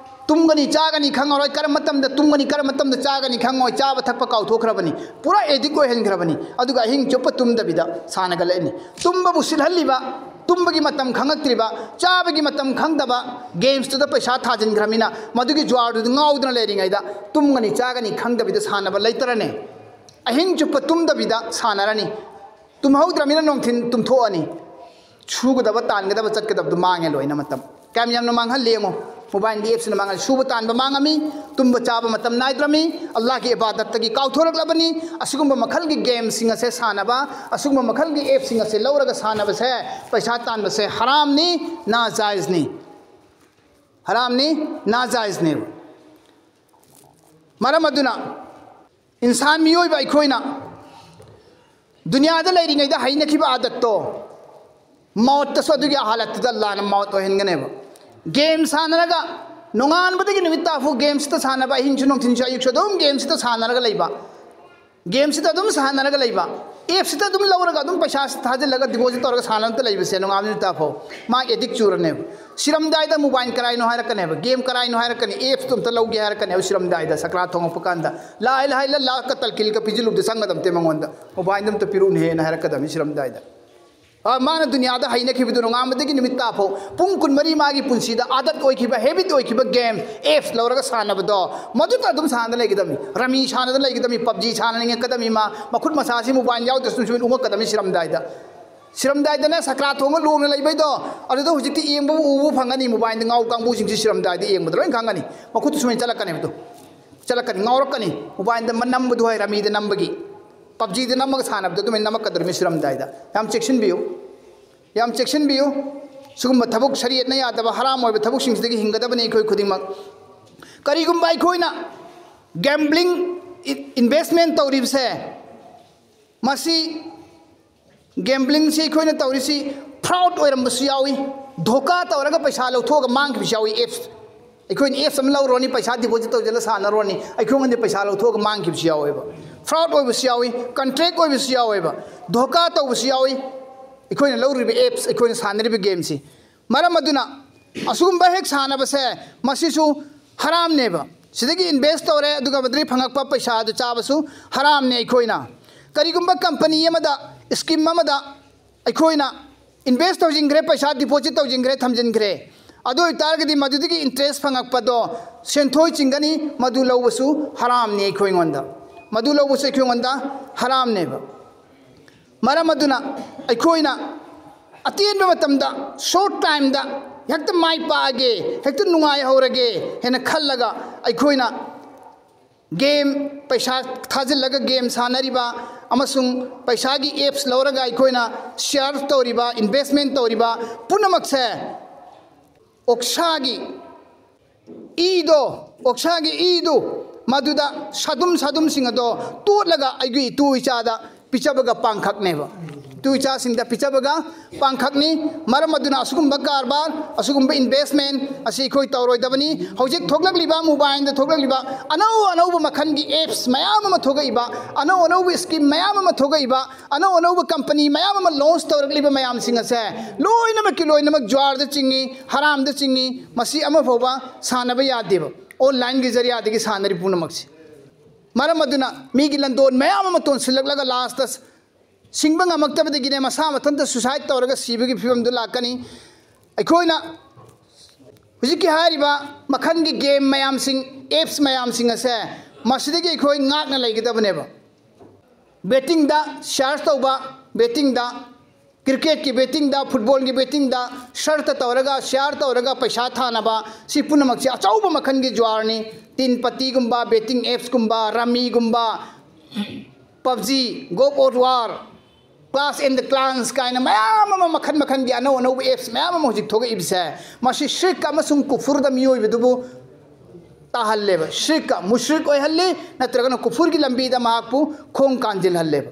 ꯇꯨꯝꯒꯅꯤ ꯆꯥꯒꯅꯤ ꯈꯪꯉꯔꯣꯏ, ꯀꯔꯝꯕ ꯃꯇꯝꯗ ꯇꯨꯝꯒꯅꯤ, ꯀꯔꯝꯕ ꯃꯇꯝꯗ ꯆꯥꯒꯅꯤ ꯈꯪꯉꯣꯏ, ꯆꯥꯕ ꯊꯛꯄ ꯀꯥꯎꯊꯣꯛꯈ꯭ꯔꯕꯅꯤ, ꯄꯨꯔꯥ addict ꯑꯣꯏꯍꯟꯈ꯭ꯔꯕꯅꯤ꯫ ꯑꯗꯨꯒ ꯑꯍꯤꯡ ꯆꯨꯞꯄ ꯇꯨꯝꯗꯕꯤꯗ ꯁꯥꯟꯅꯒꯠꯂꯛꯏꯅꯤ꯫ ꯇꯨꯝꯕꯕꯨ ꯁꯤꯠꯍꯜꯂꯤꯕ, ꯇꯨꯝꯕꯒꯤ ꯃꯇꯝ ꯈꯪꯉꯛꯇ꯭ꯔꯤꯕ, ꯆꯥꯕꯒꯤ ꯃꯇꯝ ꯈꯪꯗꯕ, gamesꯇꯨꯗ ꯄꯩꯁꯥ ꯊꯥꯖꯤꯟꯈ꯭ꯔꯃꯤꯅ ꯃꯗꯨꯒꯤ ꯖꯨꯋꯥꯔꯗꯨꯗ ꯉꯥꯎꯗꯨꯅ ꯂꯩꯔꯤꯉꯩꯗ ꯇꯨꯝꯒꯅꯤ ꯆꯥꯒꯅꯤ ꯈꯪꯗꯕꯤꯗ ꯁꯥꯟꯅꯕ ꯂꯩꯇꯔꯅꯦ꯫ ꯑꯍꯤꯡ ꯆꯨꯞꯄ ꯇꯨꯝꯗꯕꯤꯗ ꯁꯥꯟꯅꯔꯅꯤ꯫ ꯇꯨꯝꯍꯧꯗ꯭ꯔꯃꯤꯅ ꯅꯨꯡꯊꯤꯟ ꯇꯨꯝꯊꯣꯛꯑꯅꯤ꯫ ꯁꯨꯒꯗꯕ, ꯇꯥꯟꯒꯗꯕ, ꯆꯠꯀꯗꯕꯗꯨ ꯃꯥꯡꯉꯦ ꯂꯣꯏꯅ ꯃꯇꯝ꯫ ꯀꯌꯥꯝ ꯌꯥꯝꯅ ꯃꯥꯡꯍꯜꯂꯤ ꯌꯦꯡꯉꯣ꯫ Mobileꯒꯤ appsꯁꯤꯅ ꯃꯥꯡꯍꯜꯂꯤ꯫ ꯁꯨꯕ ꯇꯥꯟꯕ ꯃꯥꯡꯉꯝꯃꯤ, ꯇꯨꯝꯕ ꯆꯥꯕ ꯃꯇꯝ ꯅꯥꯏꯗ꯭ꯔꯝꯃꯤ, ꯑꯜꯂꯥꯍꯒꯤ ꯏꯕꯥꯗꯠꯇꯒꯤ ꯀꯥꯎꯊꯣꯔꯛꯂꯕꯅꯤ꯫ ꯑꯁꯤꯒꯨꯝꯕ ꯃꯈꯜꯒꯤ gamesꯁꯤꯡ ꯑꯁꯦ ꯁꯥꯟꯅꯕ, ꯑꯁꯤꯒꯨꯝꯕ ꯃꯈꯜꯒꯤ appꯁꯤꯡ ꯑꯁꯦ ꯂꯧꯔꯒ ꯁꯥꯟꯅꯕꯁꯦ, ꯄꯩꯁꯥ ꯇꯥꯟꯕꯁꯦ ꯍꯔꯥꯝꯅꯤ, ꯅꯥꯖꯥꯏꯖꯅꯤ꯫ ꯍꯔꯥꯝꯅꯤ, ꯅꯥꯖꯥꯏꯖꯅꯦꯕ꯫ ꯃꯔꯝ ꯑꯗꯨꯅ ꯏꯟꯁꯥꯟ ꯃꯤꯑꯣꯏꯕ ꯑꯩꯈꯣꯏꯅ ꯗꯨꯅꯤꯌꯥꯗ ꯂꯩꯔꯤꯉꯩꯗ ꯍꯩꯅꯈꯤꯕ ꯑꯥꯗꯠꯇꯣ ꯃꯧꯠꯇꯁꯨ ꯑꯗꯨꯒꯤ ꯍꯥꯂꯠꯇꯨꯗ ꯑꯜꯂꯥꯅ ꯃꯧꯠ ꯑꯣꯏꯍꯟꯒꯅꯦꯕ꯫ Game ꯁꯥꯟꯅꯔꯒ ꯅꯣꯡꯉꯥꯟꯕꯗꯒꯤ ꯅꯨꯃꯤꯠ ꯇꯥꯐꯥꯎ gamesꯇ ꯁꯥꯟꯅꯕ, ꯑꯍꯤꯡꯁꯨ ꯅꯨꯡꯊꯤꯟꯁꯨ ꯑꯌꯨꯛꯁꯨ ꯑꯗꯨꯝ gamesꯇ ꯁꯥꯟꯅꯔꯒ ꯂꯩꯕ, gamesꯇ ꯑꯗꯨꯝ ꯁꯥꯟꯅꯔꯒ ꯂꯩꯕ꯫ ꯑꯦꯞꯁꯤꯗ ꯑꯗꯨꯝ ꯂꯧꯔꯒ ꯑꯗꯨꯝ ꯄꯩꯁꯥ ꯊꯥꯖꯤꯜꯂꯒ ꯗꯤꯄꯣꯖꯤꯠ ꯇꯧꯔꯒ ꯁꯥꯟꯅꯕꯇ ꯂꯩꯕꯁꯦ ꯅꯣꯡꯉꯥꯟꯕ ꯅꯨꯃꯤꯠ ꯇꯥꯐꯥꯎ ꯃꯥ ꯑꯦꯗꯤꯛ ꯆꯨꯔꯅꯦꯕ꯫ ꯁꯤꯔꯝꯗꯥꯏꯗ ꯃꯣꯕꯥꯏꯜ ꯀꯔꯥꯏꯅꯣ ꯍꯥꯏꯔꯛꯀꯅꯦꯕ, ꯒꯦꯝ ꯀꯔꯥꯏꯅꯣ ꯍꯥꯏꯔꯛꯀꯅꯤ, ꯑꯦꯞꯁꯇꯣ ꯑꯝꯇ ꯂꯧꯒꯦ ꯍꯥꯏꯔꯛꯀꯅꯦꯕ꯫ ꯁꯤꯔꯝꯗꯥꯏꯗ ꯁꯀ꯭ꯔꯥꯠ ꯊꯣꯡꯉꯛꯄ ꯀꯥꯟꯗ ꯂꯥꯏ ꯂꯥꯏ ꯂ ꯂꯥꯛꯀ ꯇꯜꯀꯤꯜꯒ ꯄꯤꯖꯤꯜꯂꯨꯕꯗ ꯆꯪꯒꯗꯕꯇꯦ ꯃꯉꯣꯟꯗ꯫ ꯃꯣꯕꯥꯏꯜꯗꯣ ꯑꯝꯇ ꯄꯤꯔꯛꯎꯅꯦꯍꯦꯅ ꯍꯥꯏꯔꯛꯀꯗꯕꯅꯤ ꯁꯤꯔꯝꯗꯥꯏꯗ꯫ ꯑ, ꯃꯥꯅ ꯗꯨꯅꯤꯌꯥꯗ ꯍꯩꯅꯈꯤꯕꯗꯨ ꯅꯣꯡꯉꯥꯟꯕꯗꯒꯤ ꯅꯨꯃꯤꯠ ꯇꯥꯐꯥꯎ ꯄꯨꯡ ꯀꯨꯟꯃꯔꯤ ꯃꯥꯒꯤ ꯄꯨꯟꯁꯤꯗ ꯑꯥꯗꯠ ꯑꯣꯏꯈꯤꯕ, ꯍꯦꯕꯤꯠ ꯑꯣꯏꯈꯤꯕ ꯒꯦꯝ, ꯑꯦꯞꯁ ꯂꯧꯔꯒ ꯁꯥꯟꯅꯕꯗꯣ ꯃꯗꯨꯇ ꯑꯗꯨꯝ ꯁꯥꯟꯅꯗꯅ ꯂꯩꯒꯗꯕꯅꯤ꯫ ꯔꯃꯤ ꯁꯥꯟꯅꯗꯅ ꯂꯩꯒꯗꯕꯅꯤ, ꯄꯞꯖꯤ ꯁꯥꯟꯅꯅꯤꯡꯉꯛꯀꯗꯕꯅꯤ꯫ ꯃꯥ ꯃꯈꯨꯠ ꯃꯁꯥꯁꯤ ꯃꯣꯕꯥꯏꯜ ꯌꯥꯎꯗ꯭ꯔꯁꯨ ꯁꯨꯝ ꯁꯨꯝ ꯎꯪꯉꯛꯀꯗꯕꯅꯤ ꯁꯤꯔꯝꯗꯥꯏꯗ꯫ ꯁꯤꯔꯝꯗꯥꯏꯗꯅ ꯁꯀ꯭ꯔꯥꯠ ꯊꯣꯡꯉ ꯂꯣꯡꯅ ꯂꯩꯕꯩꯗꯣ ꯑꯗꯨꯗ ꯍꯧꯖꯤꯛꯇꯤ ꯌꯦꯡꯕꯕꯨ ꯎꯕ ꯐꯪꯒꯅꯤ꯫ ꯃꯣꯕꯥꯏꯜꯗ ꯉꯥꯎ ꯀꯥꯡꯕꯨꯁꯤꯡꯁꯤ ꯁꯤꯔꯝꯗꯥꯏꯗ ꯌꯦꯡꯕꯗ ꯂꯣꯏ ꯈꯪꯒꯅꯤ꯫ ꯃꯈꯨꯠꯇꯨ ꯁꯨꯃꯥꯏꯅ ꯆꯠꯂꯛꯀꯅꯦꯕ ꯑꯗꯨ꯫ ꯆꯠꯂꯛꯀꯅꯤ, ꯉꯥꯎꯔꯛꯀꯅꯤ꯫ ꯃꯣꯕꯥꯏꯜꯗ ꯃ-, ꯅꯝꯕꯗꯨ ꯍꯥꯏ, ꯔꯃꯤꯗ ꯅꯝꯕꯒꯤ, ꯄꯞꯖꯤꯗ ꯅꯝꯃꯒ ꯁꯥꯟꯅꯕꯗꯣ ꯑꯗꯨꯃꯥꯏꯅ ꯅꯝꯃꯛꯀꯗꯧꯔꯤꯕꯅꯤ ꯁꯤꯔꯝꯗꯥꯏꯗ꯫ ꯌꯥꯝ ꯆꯦꯛꯁꯤꯟꯕꯤꯌꯨ, ꯌꯥꯝ ꯆꯦꯛꯁꯤꯟꯕꯤꯌꯨ꯫ ꯁꯤꯒꯨꯝꯕ ꯊꯕꯛ, ꯁꯔꯤꯌꯠꯅ ꯌꯥꯗꯕ ꯍꯔꯥꯝ ꯑꯣꯏꯕ ꯊꯕꯛꯁꯤꯡꯁꯤꯗꯒꯤ ꯍꯤꯡꯒꯗꯕꯅꯤ ꯑꯩꯈꯣꯏ ꯈꯨꯗꯤꯡꯃꯛ꯫ ꯀꯔꯤꯒꯨꯝꯕ ꯑꯩꯈꯣꯏꯅ ꯒꯦꯝꯕ꯭ꯂꯤꯡ, ꯏ-, ꯏꯟꯚꯦꯁꯃꯦꯟ ꯇꯧꯔꯤꯕꯁꯦ, ꯃꯁꯤ, ꯒꯦꯝꯕ꯭ꯂꯤꯡꯁꯤ ꯑꯩꯈꯣꯏꯅ ꯇꯧꯔꯤꯁꯤ ꯐ꯭ꯔꯣꯗ ꯑꯣꯏꯔꯝꯕꯁꯨ ꯌꯥꯎꯏ, ꯙꯣꯀꯥ ꯇꯧꯔꯒ ꯄꯩꯁꯥ ꯂꯧꯊꯣꯛꯑꯒ ꯃꯥꯡꯈꯤꯕꯁꯨ ꯌꯥꯎꯏ꯫ ꯑꯦꯞꯁ, ꯑꯩꯈꯣꯏꯅ ꯑꯦꯞꯁ ꯑꯃ ꯂꯧꯔꯨꯔꯅꯤ, ꯄꯩꯁꯥ ꯗꯤꯄꯣꯖꯤꯠ ꯇꯧꯁꯤꯜꯂ ꯁꯥꯟꯅꯔꯨꯔꯅꯤ, ꯑꯩꯈꯣꯏꯉꯣꯟꯗ ꯄꯩꯁꯥ ꯂꯧꯊꯣꯛꯑꯒ ꯃꯥꯡꯈꯤꯕꯁꯨ ꯌꯥꯎꯋꯦꯕ꯫ ꯐ꯭ꯔꯣꯗ ꯑꯣꯏꯕꯁꯨ ꯌꯥꯎꯏ, ꯀꯟꯇ꯭ꯔꯦꯛ ꯑꯣꯏꯕꯁꯨ ꯌꯥꯎꯋꯦꯕ, ꯙꯣꯀꯥ ꯇꯧꯕꯁꯨ ꯌꯥꯎꯏ꯫ ꯑꯩꯈꯣꯏꯅ ꯂꯧꯔꯤꯕ ꯑꯦꯞꯁ, ꯑꯩꯈꯣꯏꯅ ꯁꯥꯟꯅꯔꯤꯕ ꯒꯦꯝꯁꯤ, ꯃꯔꯝ ꯑꯗꯨꯅ ꯑꯁꯤꯒꯨꯝꯕ ꯍꯦꯛ ꯁꯥꯟꯅꯕꯁꯦ, ꯃꯁꯤꯁꯨ ꯍꯔꯥꯝꯅꯦꯕ꯫ ꯁꯤꯗꯒꯤ ꯏꯟꯚꯦꯁ ꯇꯧꯔꯦ, ꯑꯗꯨꯒ ꯃꯗꯨꯗꯒꯤ ꯐꯪꯉꯛꯄ ꯄꯩꯁꯥ ꯑꯗꯨ ꯆꯥꯕꯁꯨ ꯍꯔꯥꯝꯅꯦ꯫ ꯑꯩꯈꯣꯏꯅ ꯀꯔꯤꯒꯨꯝꯕ ꯀꯝꯄꯅꯤ ꯑꯃꯗ, ꯁ꯭ꯀꯤꯝ ꯑꯃꯗ ꯑꯩꯈꯣꯏꯅ ꯏꯟꯚꯦꯁ ꯇꯧꯁꯤꯟꯈ꯭ꯔꯦ, ꯄꯩꯁꯥ ꯗꯤꯄꯣꯖꯤꯠ ꯇꯧꯁꯤꯟꯈ꯭ꯔꯦ, ꯊꯝꯖꯤꯟꯈ꯭ꯔꯦ, ꯑꯗꯨ ꯑꯣꯏꯇꯥꯔꯒꯗꯤ ꯃꯗꯨꯗꯒꯤ ꯏꯟꯇꯔꯦꯁ ꯐꯪꯉꯛꯄꯗꯣ ꯁꯦꯟꯊꯣꯏ ꯆꯤꯡꯒꯅꯤ꯫ ꯃꯗꯨ ꯂꯧꯕꯁꯨ ꯍꯔꯥꯝꯅꯤ ꯑꯩꯈꯣꯏꯉꯣꯟꯗ, ꯃꯗꯨ ꯂꯧꯕꯁꯨ ꯑꯩꯈꯣꯏꯉꯣꯟꯗ ꯍꯔꯥꯝꯅꯦꯕ꯫ ꯃꯔꯝ ꯑꯗꯨꯅ ꯑꯩꯈꯣꯏꯅ ꯑꯇꯦꯟꯕ ꯃꯇꯝꯗ, ꯁꯣꯔꯠ ꯇꯥꯏꯝꯗ ꯍꯦꯛꯇ ꯃꯥꯏ ꯄꯥꯛꯑꯒꯦ, ꯍꯦꯛꯇ ꯅꯨꯡꯉꯥꯏꯍꯧꯔꯒꯦ ꯍꯥꯏꯅ ꯈꯜꯂꯒ ꯑꯩꯈꯣꯏꯅ ꯒꯦꯝ, ꯄꯩꯁꯥ ꯊꯥꯖꯤꯜꯂꯒ ꯒꯦꯝ ꯁꯥꯟꯅꯔꯤꯕ ꯑꯃꯁꯨꯡ ꯄꯩꯁꯥꯒꯤ ꯑꯦꯞꯁ ꯂꯧꯔꯒ ꯑꯩꯈꯣꯏꯅ ꯁꯤꯌꯥꯔ ꯇꯧꯔꯤꯕ, ꯏꯟꯚꯦꯁꯃꯦꯟ ꯇꯧꯔꯤꯕ ꯄꯨꯝꯅꯃꯛꯁꯦ ꯑꯣꯛꯁꯥꯒꯤ ꯏꯗꯣ, ꯑꯣꯛꯁꯥꯒꯤ ꯏꯗꯨ ꯃꯗꯨꯗ ꯁꯥꯗꯨꯝ ꯁꯥꯗꯨꯝꯁꯤꯡ ꯑꯗꯣ ꯇꯣꯠꯂꯒ ꯑꯩꯒꯤ ꯏꯇꯨ ꯏꯆꯥꯗ ꯄꯤꯖꯕꯒ ꯄꯥꯡꯈꯛꯅꯦꯕ꯫ ꯏꯇꯨ ꯏꯆꯥꯁꯤꯡꯗ ꯄꯤꯖꯕꯒ ꯄꯥꯡꯈꯛꯅꯤ꯫ ꯃꯔꯝ ꯑꯗꯨꯅ ꯑꯁꯤꯒꯨꯝꯕ ꯀꯔꯕꯥꯔ, ꯑꯁꯤꯒꯨꯝꯕ investment ꯑꯁꯤ ꯑꯩꯈꯣꯏ ꯇꯧꯔꯣꯏꯗꯕꯅꯤ꯫ ꯍꯧꯖꯤꯛ ꯊꯣꯛꯂꯛꯂꯤꯕ, mobileꯗ ꯊꯣꯛꯂꯛꯂꯤꯕ ꯑꯅꯧ ꯑꯅꯧꯕ ꯃꯈꯜꯒꯤ apps ꯃꯌꯥꯝ ꯑꯃ ꯊꯣꯛꯂꯛꯏꯕ, ꯑꯅꯧ ꯑꯅꯧꯕ scheme ꯃꯌꯥꯝ ꯑꯃ ꯊꯣꯛꯂꯛꯏꯕ, ꯑꯅꯧ ꯑꯅꯧꯕ company ꯃꯌꯥꯝ ꯑꯃ launch ꯇꯧꯔꯛꯂꯤꯕ ꯃꯌꯥꯝꯁꯤꯡ ꯑꯁꯦ ꯂꯣꯏꯅꯃꯛꯀꯤ ꯂꯣꯏꯅꯃꯛ ꯖ꯭ꯋꯥꯔꯗ ꯆꯤꯡꯏ, ꯍꯔꯥꯝꯗ ꯆꯤꯡꯏ꯫ ꯃꯁꯤ ꯑꯃ ꯐꯥꯎꯕ ꯁꯥꯟꯅꯕ ꯌꯥꯗꯦꯕ, onlineꯒꯤ ꯖꯔꯤꯌꯥꯗꯒꯤ ꯁꯥꯟꯅꯔꯤ ꯄꯨꯝꯅꯃꯛꯁꯦ꯫ ꯃꯔꯝ ꯑꯗꯨꯅ ꯃꯤꯒꯤ ꯂꯟꯗꯣꯟ ꯃꯌꯥꯝ ꯑꯃ ꯇꯣꯟꯁꯤꯜꯂꯛꯂꯒ lastꯇ ꯁꯤꯡꯕ ꯉꯝꯃꯛꯇꯕꯗꯒꯤꯅꯦ ꯃꯁꯥ ꯃꯊꯟꯇ suicide ꯇꯧꯔꯒ ꯁꯤꯕꯒꯤ ꯐꯤꯕꯝꯗꯨ ꯂꯥꯛꯀꯅꯤ꯫ ꯑꯩꯈꯣꯏꯅ ꯍꯧꯖꯤꯛꯀꯤ ꯍꯥꯏꯔꯤꯕ ꯃꯈꯜꯒꯤ game ꯃꯌꯥꯝꯁꯤꯡ, apps ꯃꯌꯥꯝꯁꯤꯡ ꯑꯁꯦ ꯃꯁꯤꯗꯒꯤ ꯑꯩꯈꯣꯏ ꯉꯥꯛꯅ ꯂꯩꯒꯗꯕꯅꯦꯕ꯫ Bettingꯗ share ꯇꯧꯕ, bettingꯗ, cricketꯀꯤ bettingꯗ, footballꯒꯤ bettingꯗ ꯁꯔꯇ ꯇꯧꯔꯒ, share ꯇꯧꯔꯒ ꯄꯩꯁꯥ ꯊꯥꯅꯕ, ꯁꯤ ꯄꯨꯝꯅꯃꯛꯁꯦ ꯑꯆꯧꯕ ꯃꯈꯜꯒꯤ ꯖ꯭ꯋꯥꯔꯅꯤ꯫ ꯇꯤꯟ ꯄꯇꯤꯒꯨꯝꯕ, betting appsꯀꯨꯝꯕ, rummyꯒꯨꯝꯕ, PUBG, God of War, Clash and Clans ꯀꯥꯏꯅ ꯃꯌꯥꯝ ꯑꯃ, ꯃꯈꯜ ꯃꯈꯜꯒꯤ ꯑꯅꯧ ꯑꯅꯧꯕ apps ꯃꯌꯥꯝ ꯑꯃ ꯍꯧꯖꯤꯛ ꯊꯣꯛꯂꯛꯏꯕꯁꯦ, ꯃꯁꯤ shirk ꯑꯃꯁꯨꯡ ꯀꯨꯐꯨꯔꯗ ꯃꯤꯑꯣꯏꯕꯗꯨꯕꯨ ꯇꯥꯍꯜꯂꯦꯕ꯫ Shirkꯀ, ꯃꯨꯁ꯭ꯔꯤꯛ ꯑꯣꯏꯍꯜꯂꯤ, ꯅꯠꯇ꯭ꯔꯒꯅ ꯀꯨꯐꯨꯔꯒꯤ ꯂꯝꯕꯤꯗ ꯃꯍꯥꯛꯄꯨ ꯈꯣꯡ ꯀꯥꯟꯖꯤꯜꯍꯜꯂꯦꯕ꯫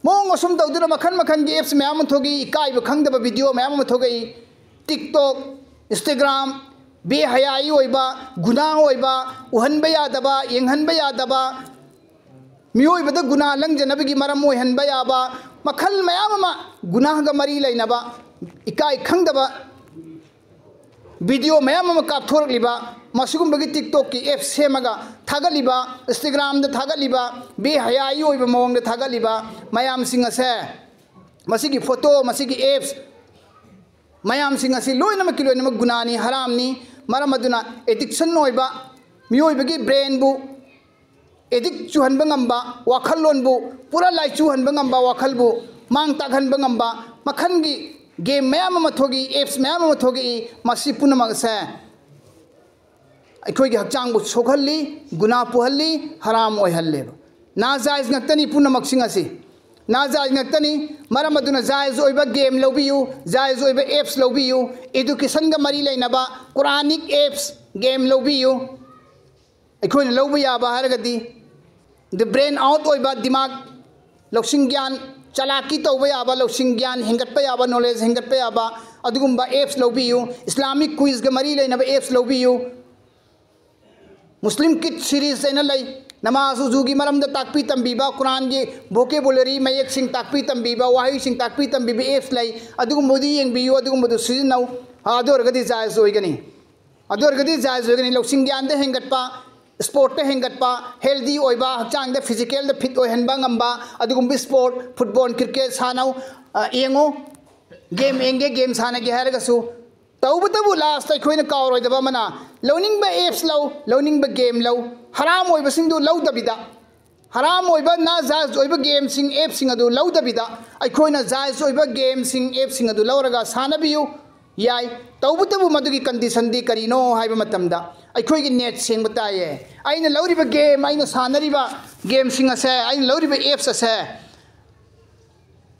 ꯃꯑꯣꯡ ꯑꯁꯨꯝ ꯇꯧꯗꯨꯅ ꯃꯈꯜ ꯃꯈꯜꯒꯤ apps ꯃꯌꯥꯝ ꯑꯃ ꯊꯣꯛꯏ, ꯏꯀꯥꯏꯕ ꯈꯪꯗꯕ video ꯃꯌꯥꯝ ꯑꯃ ꯊꯣꯛꯂꯛꯏ꯫ TikTok, Instagram, ꯕꯦꯍꯌꯥꯏ ꯑꯣꯏꯕ, ꯒꯨꯅꯥ ꯑꯣꯏꯕ, ꯎꯍꯟꯕ ꯌꯥꯗꯕ, ꯌꯦꯡꯍꯟꯕ ꯌꯥꯗꯕ, ꯃꯤꯑꯣꯏꯕꯗ ꯒꯨꯅꯥ ꯂꯪꯖꯅꯕꯒꯤ ꯃꯔꯝ ꯑꯣꯏꯍꯟꯕ ꯌꯥꯕ ꯃꯈꯜ ꯃꯌꯥꯝ ꯑꯃ, ꯒꯨꯅꯥꯒ ꯃꯔꯤ ꯂꯩꯅꯕ, ꯏꯀꯥꯏ ꯈꯪꯗꯕ video ꯃꯌꯥꯝ ꯑꯃ ꯀꯥꯞꯊꯣꯔꯛꯂꯤꯕ, ꯃꯁꯤꯒꯨꯝꯕꯒꯤ TikTokꯀꯤ apps ꯁꯦꯝꯃꯒ ꯊꯥꯒꯠꯂꯤꯕ, Instagramꯗ ꯊꯥꯒꯠꯂꯤꯕ, ꯕꯦꯍꯌꯥꯏ ꯑꯣꯏꯕ ꯃꯑꯣꯡꯗ ꯊꯥꯒꯠꯂꯤꯕ ꯃꯌꯥꯝꯁꯤꯡ ꯑꯁꯦ, ꯃꯁꯤꯒꯤ photo, ꯃꯁꯤꯒꯤ apps ꯃꯌꯥꯝꯁꯤꯡ ꯑꯁꯤ ꯂꯣꯏꯅꯃꯛꯀꯤ ꯂꯣꯏꯅꯃꯛ ꯒꯨꯅꯥꯅꯤ, ꯍꯔꯥꯝꯅꯤ꯫ ꯃꯔꯝ ꯑꯗꯨꯅ addiction ꯑꯣꯏꯕ, ꯃꯤꯑꯣꯏꯕꯒꯤ brainꯕꯨ addict ꯆꯨꯍꯟꯕ ꯉꯝꯕ ꯋꯥꯈꯜꯂꯣꯟꯕꯨ, ꯄꯨꯔꯥ ꯂꯥꯏꯆꯨꯍꯟꯕ ꯉꯝꯕ ꯋꯥꯈꯜꯕꯨ, ꯃꯥꯡ ꯇꯥꯛꯍꯟꯕ ꯉꯝꯕ ꯃꯈꯜꯒꯤ game ꯃꯌꯥꯝ ꯑꯃ ꯊꯣꯛꯏ, apps ꯃꯌꯥꯝ ꯑꯃ ꯊꯣꯛꯂꯛꯏ꯫ ꯃꯁꯤ ꯄꯨꯝꯅꯃꯛ ꯑꯁꯦ ꯑꯩꯈꯣꯏꯒꯤ ꯍꯛꯆꯥꯡꯕꯨ ꯁꯣꯛꯍꯜꯂꯤ, ꯒꯨꯅꯥ ꯄꯨꯍꯜꯂꯤ, ꯍꯔꯥꯝ ꯑꯣꯏꯍꯜꯂꯦꯕ꯫ ꯅꯥꯖꯥꯏꯖ ꯉꯥꯛꯇꯅꯤ ꯄꯨꯝꯅꯃꯛꯁꯤꯡ ꯑꯁꯤ, ꯅꯥꯖꯥꯏꯖ ꯉꯥꯛꯇꯅꯤ꯫ ꯃꯔꯝ ꯑꯗꯨꯅ ꯖꯥꯏꯖ ꯑꯣꯏꯕ game ꯂꯧꯕꯤꯌꯨ, ꯖꯥꯏꯖ ꯑꯣꯏꯕ apps ꯂꯧꯕꯤꯌꯨ, educationꯒ ꯃꯔꯤ ꯂꯩꯅꯕ Quranic apps, game ꯂꯧꯕꯤꯌꯨ꯫ ꯑꯩꯈꯣꯏꯅ ꯂꯧꯕ ꯌꯥꯕ ꯍꯥꯏꯔꯒꯗꯤ, the brain out ꯑꯣꯏꯕ, ꯗꯤꯃꯥꯒ, ꯂꯧꯁꯤꯡ ꯒ꯭ꯌꯥꯟ, ꯆꯂꯥꯀꯤ ꯇꯧꯕ ꯌꯥꯕ, ꯂꯧꯁꯤꯡ ꯒ꯭ꯌꯥꯟ ꯍꯦꯟꯒꯠꯄ ꯌꯥꯕ, ꯅꯣꯂꯦꯖ ꯍꯦꯟꯒꯠꯄ ꯌꯥꯕ ꯑꯗꯨꯒꯨꯝꯕ ꯑꯦꯞꯁ ꯂꯧꯕꯤꯌꯨ꯫ ꯏꯁꯂꯥꯃꯤꯛ ꯀ꯭ꯋꯤꯖꯒ ꯃꯔꯤ ꯂꯩꯅꯕ ꯑꯦꯞꯁ ꯂꯧꯕꯤꯌꯨ꯫ ꯃꯨꯁꯂꯤꯝ ꯀꯤꯠ ꯁꯤꯔꯤꯁ ꯍꯥꯏꯅ ꯂꯩ꯫ ꯅꯃꯥꯖ ꯎꯖꯨꯒꯤ ꯃꯔꯝꯗ ꯇꯥꯛꯄꯤ ꯇꯝꯕꯤꯕ, ꯀꯨꯔꯥꯟꯒꯤ vocabulary ꯃꯌꯦꯛꯁꯤꯡ ꯇꯥꯛꯄꯤ ꯇꯝꯕꯤꯕ, ꯋꯥꯍꯩꯁꯤꯡ ꯇꯥꯛꯄꯤ ꯇꯝꯕꯤꯕ ꯑꯦꯞꯁ ꯂꯩ꯫ ꯑꯗꯨꯒꯨꯝꯕꯗꯨ ꯌꯦꯡꯕꯤꯌꯨ, ꯑꯗꯨꯒꯨꯝꯕꯗꯨ ꯁꯤꯖꯤꯟꯅꯧ꯫ ꯑꯗꯨ ꯑꯣꯏꯔꯒꯗꯤ ꯖꯥꯏꯖ ꯑꯣꯏꯒꯅꯤ꯫ ꯑꯗꯨ ꯑꯣꯏꯔꯒꯗꯤ ꯖꯥꯏꯖ ꯑꯣꯏꯒꯅꯤ꯫ ꯂꯧꯁꯤꯡ ꯒ꯭ꯌꯥꯟꯗ ꯍꯦꯟꯒꯠꯄ, ꯁ꯭ꯄꯣꯔꯠꯇ ꯍꯦꯟꯒꯠꯄ, ꯍꯦꯜꯗꯤ ꯑꯣꯏꯕ, ꯍꯛꯆꯥꯡꯗ ꯐꯤꯖꯤꯀꯦꯜꯗ ꯐꯤꯠ ꯑꯣꯏꯍꯟꯕ ꯉꯝꯕ ꯑꯗꯨꯒꯨꯝꯕ ꯁ꯭ꯄꯣꯔꯠ, ꯐꯨꯠꯕꯣꯜ, ꯀ꯭ꯔꯤꯀꯦꯠ ꯁꯥꯟꯅꯧ, ꯑ, ꯌꯦꯡꯉꯨ꯫ ꯒꯦꯝ ꯌꯦꯡꯒꯦ, ꯒꯦꯝ ꯁꯥꯟꯅꯒꯦ ꯍꯥꯏꯔꯒꯁꯨ꯫ ꯇꯧꯕꯇꯕꯨ ꯂꯥꯁꯇ ꯑꯩꯈꯣꯏꯅ ꯀꯥꯎꯔꯣꯏꯗꯕ ꯑꯃꯅ, ꯂꯧꯅꯤꯡꯕ ꯑꯦꯞꯁ ꯂꯧ, ꯂꯧꯅꯤꯡꯕ ꯒꯦꯝ ꯂꯧ, ꯍꯔꯥꯝ ꯑꯣꯏꯕꯁꯤꯡꯗꯨ ꯂꯧꯗꯕꯤꯗ, ꯍꯔꯥꯝ ꯑꯣꯏꯕ ꯅꯥꯖꯥꯏꯖ ꯑꯣꯏꯕ ꯒꯦꯝꯁꯤꯡ, ꯑꯦꯞꯁꯤꯡ ꯑꯗꯨ ꯂꯧꯗꯕꯤꯗ, ꯑꯩꯈꯣꯏꯅ ꯖꯥꯏꯖ ꯑꯣꯏꯕ ꯒꯦꯝꯁꯤꯡ, ꯑꯦꯞꯁꯤꯡ ꯑꯗꯨ ꯂꯧꯔꯒ ꯁꯥꯟꯅꯕꯤꯌꯨ꯫ ꯌꯥꯏ꯫ ꯇꯧꯕꯇꯕꯨ ꯃꯗꯨꯒꯤ ꯀꯟꯗꯤꯁꯟꯗꯤ ꯀꯔꯤꯅꯣ ꯍꯥꯏꯕ ꯃꯇꯝꯗ, ꯑꯩꯈꯣꯏꯒꯤ ꯅꯦꯠ ꯁꯦꯡꯕ ꯇꯥꯏꯌꯦ꯫ ꯑꯩꯅ ꯂꯧꯔꯤꯕ ꯒꯦꯝ, ꯑꯩꯅ ꯁꯥꯟꯅꯔꯤꯕ ꯒꯦꯝꯁꯤꯡ ꯑꯁꯦ, ꯑꯩꯅ ꯂꯧꯔꯤꯕ ꯑꯦꯞꯁ ꯑꯁꯦ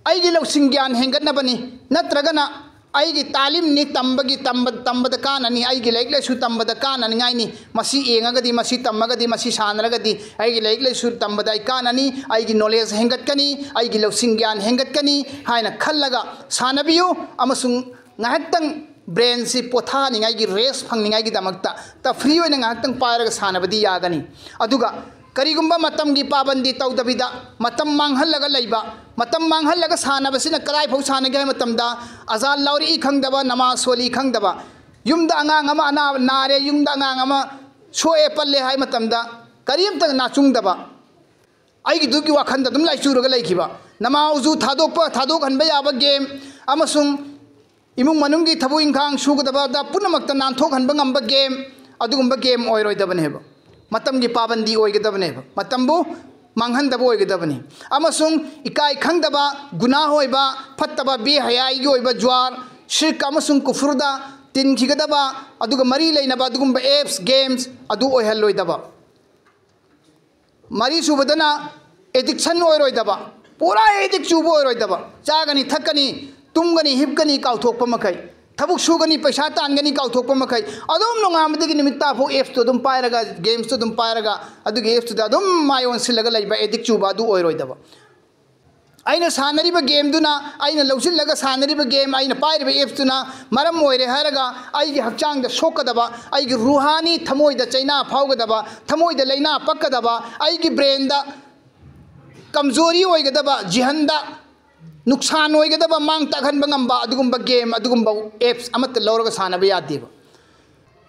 ꯑꯩꯒꯤ ꯂꯧꯁꯤꯡ ꯒ꯭ꯌꯥꯟ ꯍꯦꯟꯒꯠꯅꯕꯅꯤ, ꯅꯠꯇ꯭ꯔꯒꯅ ꯑꯩꯒꯤ ꯇꯥꯂꯤꯝꯅꯤ, ꯇꯝꯕꯒꯤ, ꯇꯝꯕ-, ꯇꯝꯕꯗ ꯀꯥꯟꯅꯅꯤ, ꯑꯩꯒꯤ ꯂꯥꯏꯔꯤꯛ ꯂꯥꯏꯁꯨ ꯇꯝꯕꯗ ꯀꯥꯟꯅꯅꯤꯡꯉꯥꯏꯅꯤ꯫ ꯃꯁꯤ ꯌꯦꯡꯉꯒꯗꯤ, ꯃꯁꯤ ꯇꯝꯃꯒꯗꯤ, ꯃꯁꯤ ꯁꯥꯟꯅꯔꯒꯗꯤ ꯑꯩꯒꯤ ꯂꯥꯏꯔꯤꯛ ꯂꯥꯏꯁꯨ ꯇꯝꯕꯗ ꯑꯩ ꯀꯥꯟꯅꯅꯤ, ꯑꯩꯒꯤ ꯅꯣꯂꯦꯖ ꯍꯦꯟꯒꯠꯀꯅꯤ, ꯑꯩꯒꯤ ꯂꯧꯁꯤꯡ ꯒ꯭ꯌꯥꯟ ꯍꯦꯟꯒꯠꯀꯅꯤ ꯍꯥꯏꯅ ꯈꯜꯂꯒ ꯁꯥꯟꯅꯕꯤꯌꯨ꯫ ꯑꯃꯁꯨꯡ ꯉꯥꯏꯍꯥꯛꯇꯪ ꯕ꯭ꯔꯦꯟꯁꯤ ꯄꯣꯊꯥꯅꯤꯡꯉꯥꯏꯒꯤ, ꯔꯦꯁ ꯐꯪꯅꯤꯡꯉꯥꯏꯒꯤꯗꯃꯛꯇ ꯇꯐ꯭ꯔꯤ ꯑꯣꯏꯅ ꯉꯥꯏꯍꯥꯛꯇꯪ ꯄꯥꯏꯔꯒ ꯁꯥꯟꯅꯕꯗꯤ ꯌꯥꯒꯅꯤ꯫ ꯑꯗꯨꯒ ꯀꯔꯤꯒꯨꯝꯕ ꯃꯇꯝꯒꯤ ꯄꯥꯕꯟꯗꯤ ꯇꯧꯗꯕꯤꯗ, ꯃꯇꯝ ꯃꯥꯡꯍꯜꯂꯒ ꯂꯩꯕ, ꯃꯇꯝ ꯃꯥꯡꯍꯜꯂꯒ ꯁꯥꯟꯅꯕꯁꯤꯅ ꯀꯗꯥꯏꯐꯥꯎ ꯁꯥꯟꯅꯒꯦ ꯍꯥꯏꯕ ꯃꯇꯝꯗ, ꯑꯖꯥꯟ ꯂꯥꯎꯔꯛꯏ ꯈꯪꯗꯕ, ꯅꯃꯥꯖ ꯁꯣꯜꯂꯤ ꯈꯪꯗꯕ, ꯌꯨꯝꯗ ꯑꯉꯥꯡ ꯑꯃ ꯑꯅꯥ-, ꯅꯥꯔꯦ, ꯌꯨꯝꯗ ꯑꯉꯥꯡ ꯑꯃ ꯁꯣꯛꯑꯦ ꯄꯜꯂꯦ ꯍꯥꯏ ꯃꯇꯝꯗ ꯀꯔꯤꯝꯇ ꯅꯥꯆꯨꯡꯗꯕ, ꯑꯩꯒꯤꯗꯨꯒꯤ ꯋꯥꯈꯜꯗ ꯑꯗꯨꯝ ꯂꯥꯏꯆꯨꯔꯒ ꯂꯩꯈꯤꯕ, ꯅꯃꯥꯖ ꯎꯖꯨ ꯊꯥꯗꯣꯛꯄ, ꯊꯥꯗꯣꯛꯍꯟꯕ ꯌꯥꯕ ꯒꯦꯝ, ꯑꯃꯁꯨꯡ ꯏꯃꯨꯡ ꯃꯅꯨꯡꯒꯤ ꯊꯕꯛ ꯏꯪꯈꯥꯡ ꯁꯨꯒꯗꯕꯗ ꯄꯨꯝꯅꯃꯛꯇ ꯅꯥꯟꯊꯣꯛꯍꯟꯕ ꯉꯝꯕ ꯒꯦꯝ, ꯑꯗꯨꯒꯨꯝꯕ ꯒꯦꯝ ꯑꯣꯏꯔꯣꯏꯗꯕꯅꯦꯕ꯫ ꯃꯇꯝꯒꯤ ꯄꯥꯕꯟꯗꯤ ꯑꯣꯏꯒꯗꯕꯅꯦꯕ꯫ ꯃꯇꯝꯕꯨ ꯃꯥꯡꯍꯟꯗꯕ ꯑꯣꯏꯒꯗꯕꯅꯤ꯫ ꯑꯃꯁꯨꯡ ꯏꯀꯥꯏ ꯈꯪꯗꯕ, ꯒꯨꯅꯥꯍ ꯑꯣꯏꯕ, ꯐꯠꯇꯕ, ꯕꯦꯍꯌꯥꯏꯒꯤ ꯑꯣꯏꯕ ꯖꯨꯋꯥꯔ, ꯁꯤꯔꯛ ꯑꯃꯁꯨꯡ ꯀꯨꯐꯨꯔꯗ ꯇꯤꯟꯈꯤꯒꯗꯕ, ꯑꯗꯨꯒ ꯃꯔꯤ ꯂꯩꯅꯕ ꯑꯗꯨꯒꯨꯝꯕ ꯑꯦꯞꯁ, ꯒꯦꯝꯁ ꯑꯗꯨ ꯑꯣꯏꯍꯜꯂꯣꯏꯗꯕ꯫ ꯃꯔꯤ ꯁꯨꯕꯗꯅ ꯑꯦꯗꯤꯛꯁꯟ ꯑꯣꯏꯔꯣꯏꯗꯕ, ꯄꯨꯔꯥ ꯑꯦꯗꯤꯛ ꯆꯨꯕ ꯑꯣꯏꯔꯣꯏꯗꯕ꯫ ꯆꯥꯒꯅꯤ, ꯊꯛꯀꯅꯤ, ꯇꯨꯝꯒꯅꯤ, ꯍꯤꯞꯀꯅꯤ, ꯀꯥꯎꯊꯣꯛꯄ ꯃꯈꯩ꯫ ꯊꯕꯛ ꯁꯨꯒꯅꯤ, ꯄꯩꯁꯥ ꯇꯥꯟꯒꯅꯤ, ꯀꯥꯎꯊꯣꯛꯄ ꯃꯈꯩ꯫ ꯑꯗꯨꯝ ꯅꯣꯡꯉꯥꯟꯕꯗꯒꯤ ꯅꯨꯃꯤꯠ ꯇꯥꯐꯥꯎ ꯑꯦꯞꯁꯇꯨ ꯑꯗꯨꯝ ꯄꯥꯏꯔꯒ, ꯒꯦꯝꯁꯇꯨ ꯑꯗꯨꯝ ꯄꯥꯏꯔꯒ, ꯑꯗꯨꯒꯤ ꯑꯦꯞꯁꯇꯨꯗ ꯑꯗꯨꯝ ꯃꯥꯏ ꯑꯣꯟꯁꯤꯜꯂꯒ ꯂꯩꯕ ꯑꯦꯗꯤꯛ ꯆꯨꯕ ꯑꯗꯨ ꯑꯣꯏꯔꯣꯏꯗꯕ꯫ ꯑꯩꯅ ꯁꯥꯟꯅꯔꯤꯕ ꯒꯦꯝꯗꯨꯅ, ꯑꯩꯅ ꯂꯧꯁꯤꯜꯂꯒ ꯁꯥꯟꯅꯔꯤꯕ ꯒꯦꯝ, ꯑꯩꯅ ꯄꯥꯏꯔꯤꯕ ꯑꯦꯞꯁꯇꯨꯅ ꯃꯔꯝ ꯑꯣꯏꯔꯦ ꯍꯥꯏꯔꯒ ꯑꯩꯒꯤ ꯍꯛꯆꯥꯡꯗ ꯁꯣꯛꯀꯗꯕ, ꯑꯩꯒꯤ ꯔꯨꯍꯥꯅꯤ ꯊꯃꯣꯏꯗ ꯆꯩꯅꯥ ꯐꯥꯎꯒꯗꯕ, ꯊꯃꯣꯏꯗ ꯂꯩꯅꯥ ꯄꯛꯀꯗꯕ, ꯑꯩꯒꯤ ꯕ꯭ꯔꯦꯟꯗ ꯀꯝꯖꯣꯔꯤ ꯑꯣꯏꯒꯗꯕ, ꯖꯤꯍꯟꯗ ꯅꯨꯛꯁꯥꯟ ꯑꯣꯏꯒꯗꯕ, ꯃꯥꯡ ꯇꯥꯛꯍꯟꯕ ꯉꯝꯕ ꯑꯗꯨꯒꯨꯝꯕ ꯒꯦꯝ, ꯑꯗꯨꯒꯨꯝꯕ ꯑꯦꯞꯁ ꯑꯃꯠꯇ ꯂꯧꯔꯒ ꯁꯥꯟꯅꯕ ꯌꯥꯗꯦꯕ꯫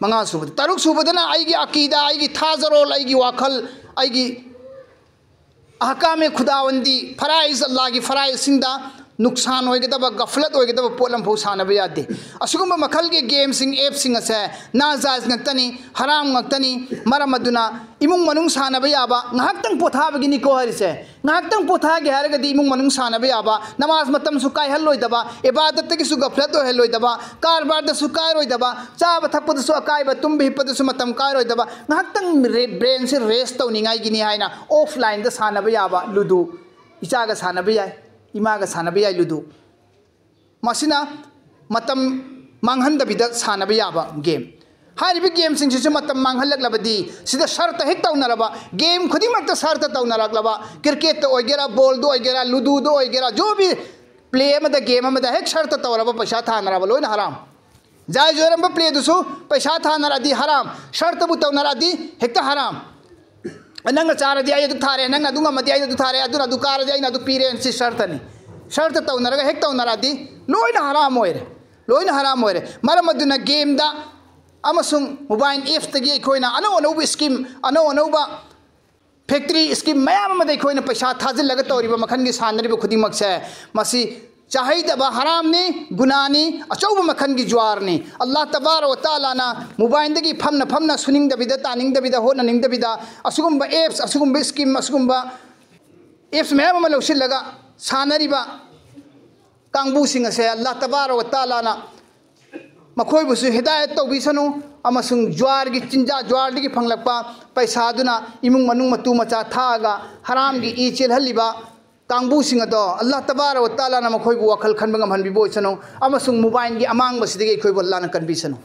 ꯃꯉꯥ ꯁꯨꯕꯗ꯫ ꯇꯔꯨꯛ ꯁꯨꯕꯗꯅ ꯑꯩꯒꯤ ꯑꯀꯤꯗꯥ, ꯑꯩꯒꯤ ꯊꯥꯖꯔꯣꯜ, ꯑꯩꯒꯤ ꯋꯥꯈꯜ, ꯑꯩꯒꯤ ꯑꯍꯀꯥꯃꯦ ꯈꯨꯗꯥꯋꯟꯗꯤ, ꯐꯔꯥꯏꯖ, ꯑꯜꯂꯥꯒꯤ ꯐꯔꯥꯏꯖꯁꯤꯡꯗ ꯅꯨꯛꯁꯥꯟ ꯑꯣꯏꯒꯗꯕ, ꯒꯐꯂꯠ ꯑꯣꯏꯒꯗꯕ ꯄꯣꯠ ꯑꯃꯐꯥꯎ ꯁꯥꯟꯅꯕ ꯌꯥꯗꯦ꯫ ꯑꯁꯤꯒꯨꯝꯕ ꯃꯈꯜꯒꯤ ꯒꯦꯝꯁꯤꯡ, ꯑꯦꯞꯁꯤꯡ ꯑꯁꯦ ꯅꯥꯖꯥꯏꯖ ꯉꯥꯛꯇꯅꯤ, ꯍꯔꯥꯝ ꯉꯥꯛꯇꯅꯤ꯫ ꯃꯔꯝ ꯑꯗꯨꯅ ꯏꯃꯨꯡ ꯃꯅꯨꯡ ꯁꯥꯟꯅꯕ ꯌꯥꯕ, ꯉꯥꯏꯍꯥꯛꯇꯪ ꯄꯣꯊꯥꯕꯒꯤꯅꯤꯀꯣ ꯍꯥꯏꯔꯤꯁꯦ꯫ ꯉꯥꯏꯍꯥꯛꯇꯪ ꯄꯣꯊꯥꯒꯦ ꯍꯥꯏꯔꯒꯗꯤ ꯏꯃꯨꯡ ꯃꯅꯨꯡ ꯁꯥꯟꯅꯕ ꯌꯥꯕ, ꯅꯃꯥꯖ ꯃꯇꯝꯁꯨ ꯀꯥꯏꯍꯜꯂꯣꯏꯗꯕ, ꯏꯕꯥꯗꯠꯇꯒꯤꯁꯨ ꯒꯐꯂꯠ ꯑꯣꯏꯍꯜꯂꯣꯏꯗꯕ, ꯀꯔꯕꯥꯔꯗꯁꯨ ꯀꯥꯏꯔꯣꯏꯗꯕ, ꯆꯥꯕ ꯊꯛꯄꯗꯁꯨ ꯑꯀꯥꯏꯕ, ꯇꯨꯝꯕ ꯍꯤꯞꯄꯗꯁꯨ ꯃꯇꯝ ꯀꯥꯏꯔꯣꯏꯗꯕ, ꯉꯥꯏꯍꯥꯛꯇꯪ ꯔꯦ-, ꯕ꯭ꯔꯦꯟꯁꯦ ꯔꯦꯁ ꯇꯧꯅꯤꯡꯉꯥꯏꯒꯤꯅꯤ ꯍꯥꯏꯅ ꯑꯣꯐꯂꯥꯏꯟꯗ ꯁꯥꯟꯅꯕ ꯌꯥꯕ ꯂꯨꯗꯨ꯫ ꯏꯆꯥꯒ ꯁꯥꯟꯅꯕ ꯌꯥꯏ, ꯏꯃꯥꯒ ꯁꯥꯟꯅꯕ ꯌꯥꯏ ꯂꯨꯗꯨ꯫ ꯃꯁꯤꯅ ꯃꯇꯝ ꯃꯥꯡꯍꯟꯗꯕꯤꯗ ꯁꯥꯟꯅꯕ ꯌꯥꯕ ꯒꯦꯝ꯫ ꯍꯥꯏꯔꯤꯕ ꯒꯦꯝꯁꯤꯡꯁꯤꯁꯨ ꯃꯇꯝ ꯃꯥꯡꯍꯜꯂꯛꯂꯕꯗꯤ ꯁꯤꯗ ꯁꯔꯇ ꯍꯦꯛ ꯇꯧꯅꯔꯕ, ꯒꯦꯝ ꯈꯨꯗꯤꯡꯃꯛꯇ ꯁꯔꯇ ꯇꯧꯅꯔꯛꯂꯕ, ꯀ꯭ꯔꯤꯀꯦꯠꯇ ꯑꯣꯏꯒꯦꯔꯥ, ꯕꯣꯜꯗ ꯑꯣꯏꯒꯦꯔꯥ, ꯂꯨꯗꯨꯗ ꯑꯣꯏꯒꯦꯔꯥ, ꯖꯣ ꯚꯤ ꯄ꯭ꯂꯦ ꯑꯃꯗ, ꯒꯦꯝ ꯑꯃꯗ ꯍꯦꯛ ꯁꯔꯇ ꯇꯧꯔꯕ, ꯄꯩꯁꯥ ꯊꯥꯅꯔꯕ, ꯂꯣꯏꯅ ꯍꯔꯥꯝ꯫ ꯖꯥꯏꯖ ꯑꯣꯏꯔꯝꯕ ꯄ꯭ꯂꯦꯗꯨꯁꯨ ꯄꯩꯁꯥ ꯊꯥꯅꯔꯛꯑꯗꯤ ꯍꯔꯥꯝ, ꯁꯔꯇꯕꯨ ꯇꯧꯅꯔꯛꯑꯗꯤ ꯍꯦꯛꯇ ꯍꯔꯥꯝ꯫ ꯅꯪꯅ ꯆꯥꯔꯗꯤ ꯑꯩ ꯑꯗꯨ ꯊꯥꯔꯦ, ꯅꯪꯅ ꯑꯗꯨ ꯉꯝꯃꯗꯤ ꯑꯩ ꯑꯗꯨ ꯊꯥꯔꯦ, ꯑꯗꯨꯅ ꯑꯗꯨ ꯀꯥꯔꯗꯤ ꯑꯩꯅ ꯑꯗꯨ ꯄꯤꯔꯦ, ꯁꯤ ꯁꯔꯇꯅꯤ꯫ ꯁꯔꯇ ꯇꯧꯅꯔꯒ ꯍꯦꯛ ꯇꯧꯅꯔꯛꯑꯗꯤ ꯂꯣꯏꯅ ꯍꯔꯥꯝ ꯑꯣꯏꯔꯦ, ꯂꯣꯏꯅ ꯍꯔꯥꯝ ꯑꯣꯏꯔꯦ꯫ ꯃꯔꯝ ꯑꯗꯨꯅ ꯒꯦꯝꯗ ꯑꯃꯁꯨꯡ ꯃꯣꯕꯥꯏꯜ ꯑꯦꯞꯁꯇꯒꯤ ꯑꯩꯈꯣꯏꯅ ꯑꯅꯧ ꯑꯅꯧꯕ ꯁ꯭ꯀꯤꯝ, ꯑꯅꯧ ꯑꯅꯧꯕ ꯐꯦꯛꯇꯔꯤ ꯁ꯭ꯀꯤꯝ ꯃꯌꯥꯝ ꯑꯃꯗ ꯑꯩꯈꯣꯏꯅ ꯄꯩꯁꯥ ꯊꯥꯖꯤꯜꯂꯒ ꯇꯧꯔꯤꯕ ꯃꯈꯜꯒꯤ ꯁꯥꯟꯅꯔꯤꯕ ꯈꯨꯗꯤꯡꯃꯛꯁꯦ, ꯃꯁꯤ ꯆꯥꯍꯩꯗꯕ ꯍꯔꯥꯝꯅꯤ, ꯒꯨꯅꯥꯅꯤ, ꯑꯆꯧꯕ ꯃꯈꯜꯒꯤ ꯖꯨꯋꯥꯔꯅꯤ꯫ ꯑꯜꯂꯥꯍ ꯇꯕꯥꯔꯛ ꯋ ꯇꯥꯂꯥꯅ ꯃꯣꯕꯥꯏꯜꯗꯒꯤ ꯐꯝꯅ ꯐꯝꯅ ꯁꯨꯅꯤꯡꯗꯕꯤꯗ, ꯇꯥꯅꯤꯡꯗꯕꯤꯗ, ꯍꯣꯠꯅꯅꯤꯡꯗꯕꯤꯗ ꯑꯁꯤꯒꯨꯝꯕ ꯑꯦꯞꯁ, ꯑꯁꯤꯒꯨꯝꯕ ꯁ꯭ꯀꯤꯝ, ꯑꯁꯤꯒꯨꯝꯕ ꯑꯦꯞꯁ ꯃꯌꯥꯝ ꯑꯃ ꯂꯧꯁꯤꯜꯂꯒ ꯁꯥꯟꯅꯔꯤꯕ ꯀꯥꯡꯕꯨꯁꯤꯡ ꯑꯁꯦ ꯑꯜꯂꯥꯍ ꯇꯕꯥꯔꯛ ꯋ ꯇꯥꯂꯥꯅ ꯃꯈꯣꯏꯕꯨꯁꯨ ꯍꯤꯗꯥꯌꯠ ꯇꯧꯕꯤꯁꯅꯨ, ꯑꯃꯁꯨꯡ ꯖꯨꯋꯥꯔꯒꯤ ꯆꯤꯟꯖꯥꯛ, ꯖꯨꯋꯥꯔꯗꯒꯤ ꯐꯪꯂꯛꯄ ꯄꯩꯁꯥꯗꯨꯅ ꯏꯃꯨꯡ ꯃꯅꯨꯡ ꯃꯇꯨ ꯃꯆꯥ ꯊꯥꯛꯑꯒ ꯍꯔꯥꯝꯒꯤ ꯏ ꯆꯦꯜꯍꯜꯂꯤꯕ ꯀꯥꯡꯕꯨꯁꯤꯡ ꯑꯗꯣ ꯑꯜꯂꯥꯍ ꯇꯕꯥꯔꯛ ꯋ ꯇꯥꯂꯥꯅ ꯃꯈꯣꯏꯕꯨ ꯋꯥꯈꯜ ꯈꯟꯕ ꯉꯝꯍꯟꯕꯤꯕ ꯑꯣꯏꯁꯅꯨ, ꯑꯃꯁꯨꯡ ꯃꯣꯕꯥꯏꯜꯒꯤ ꯑꯃꯥꯡꯕꯁꯤꯗꯒꯤ ꯑꯩꯈꯣꯏꯕꯨ ꯑꯜꯂꯥꯍꯅ ꯀꯟꯕꯤꯁꯅꯨ꯫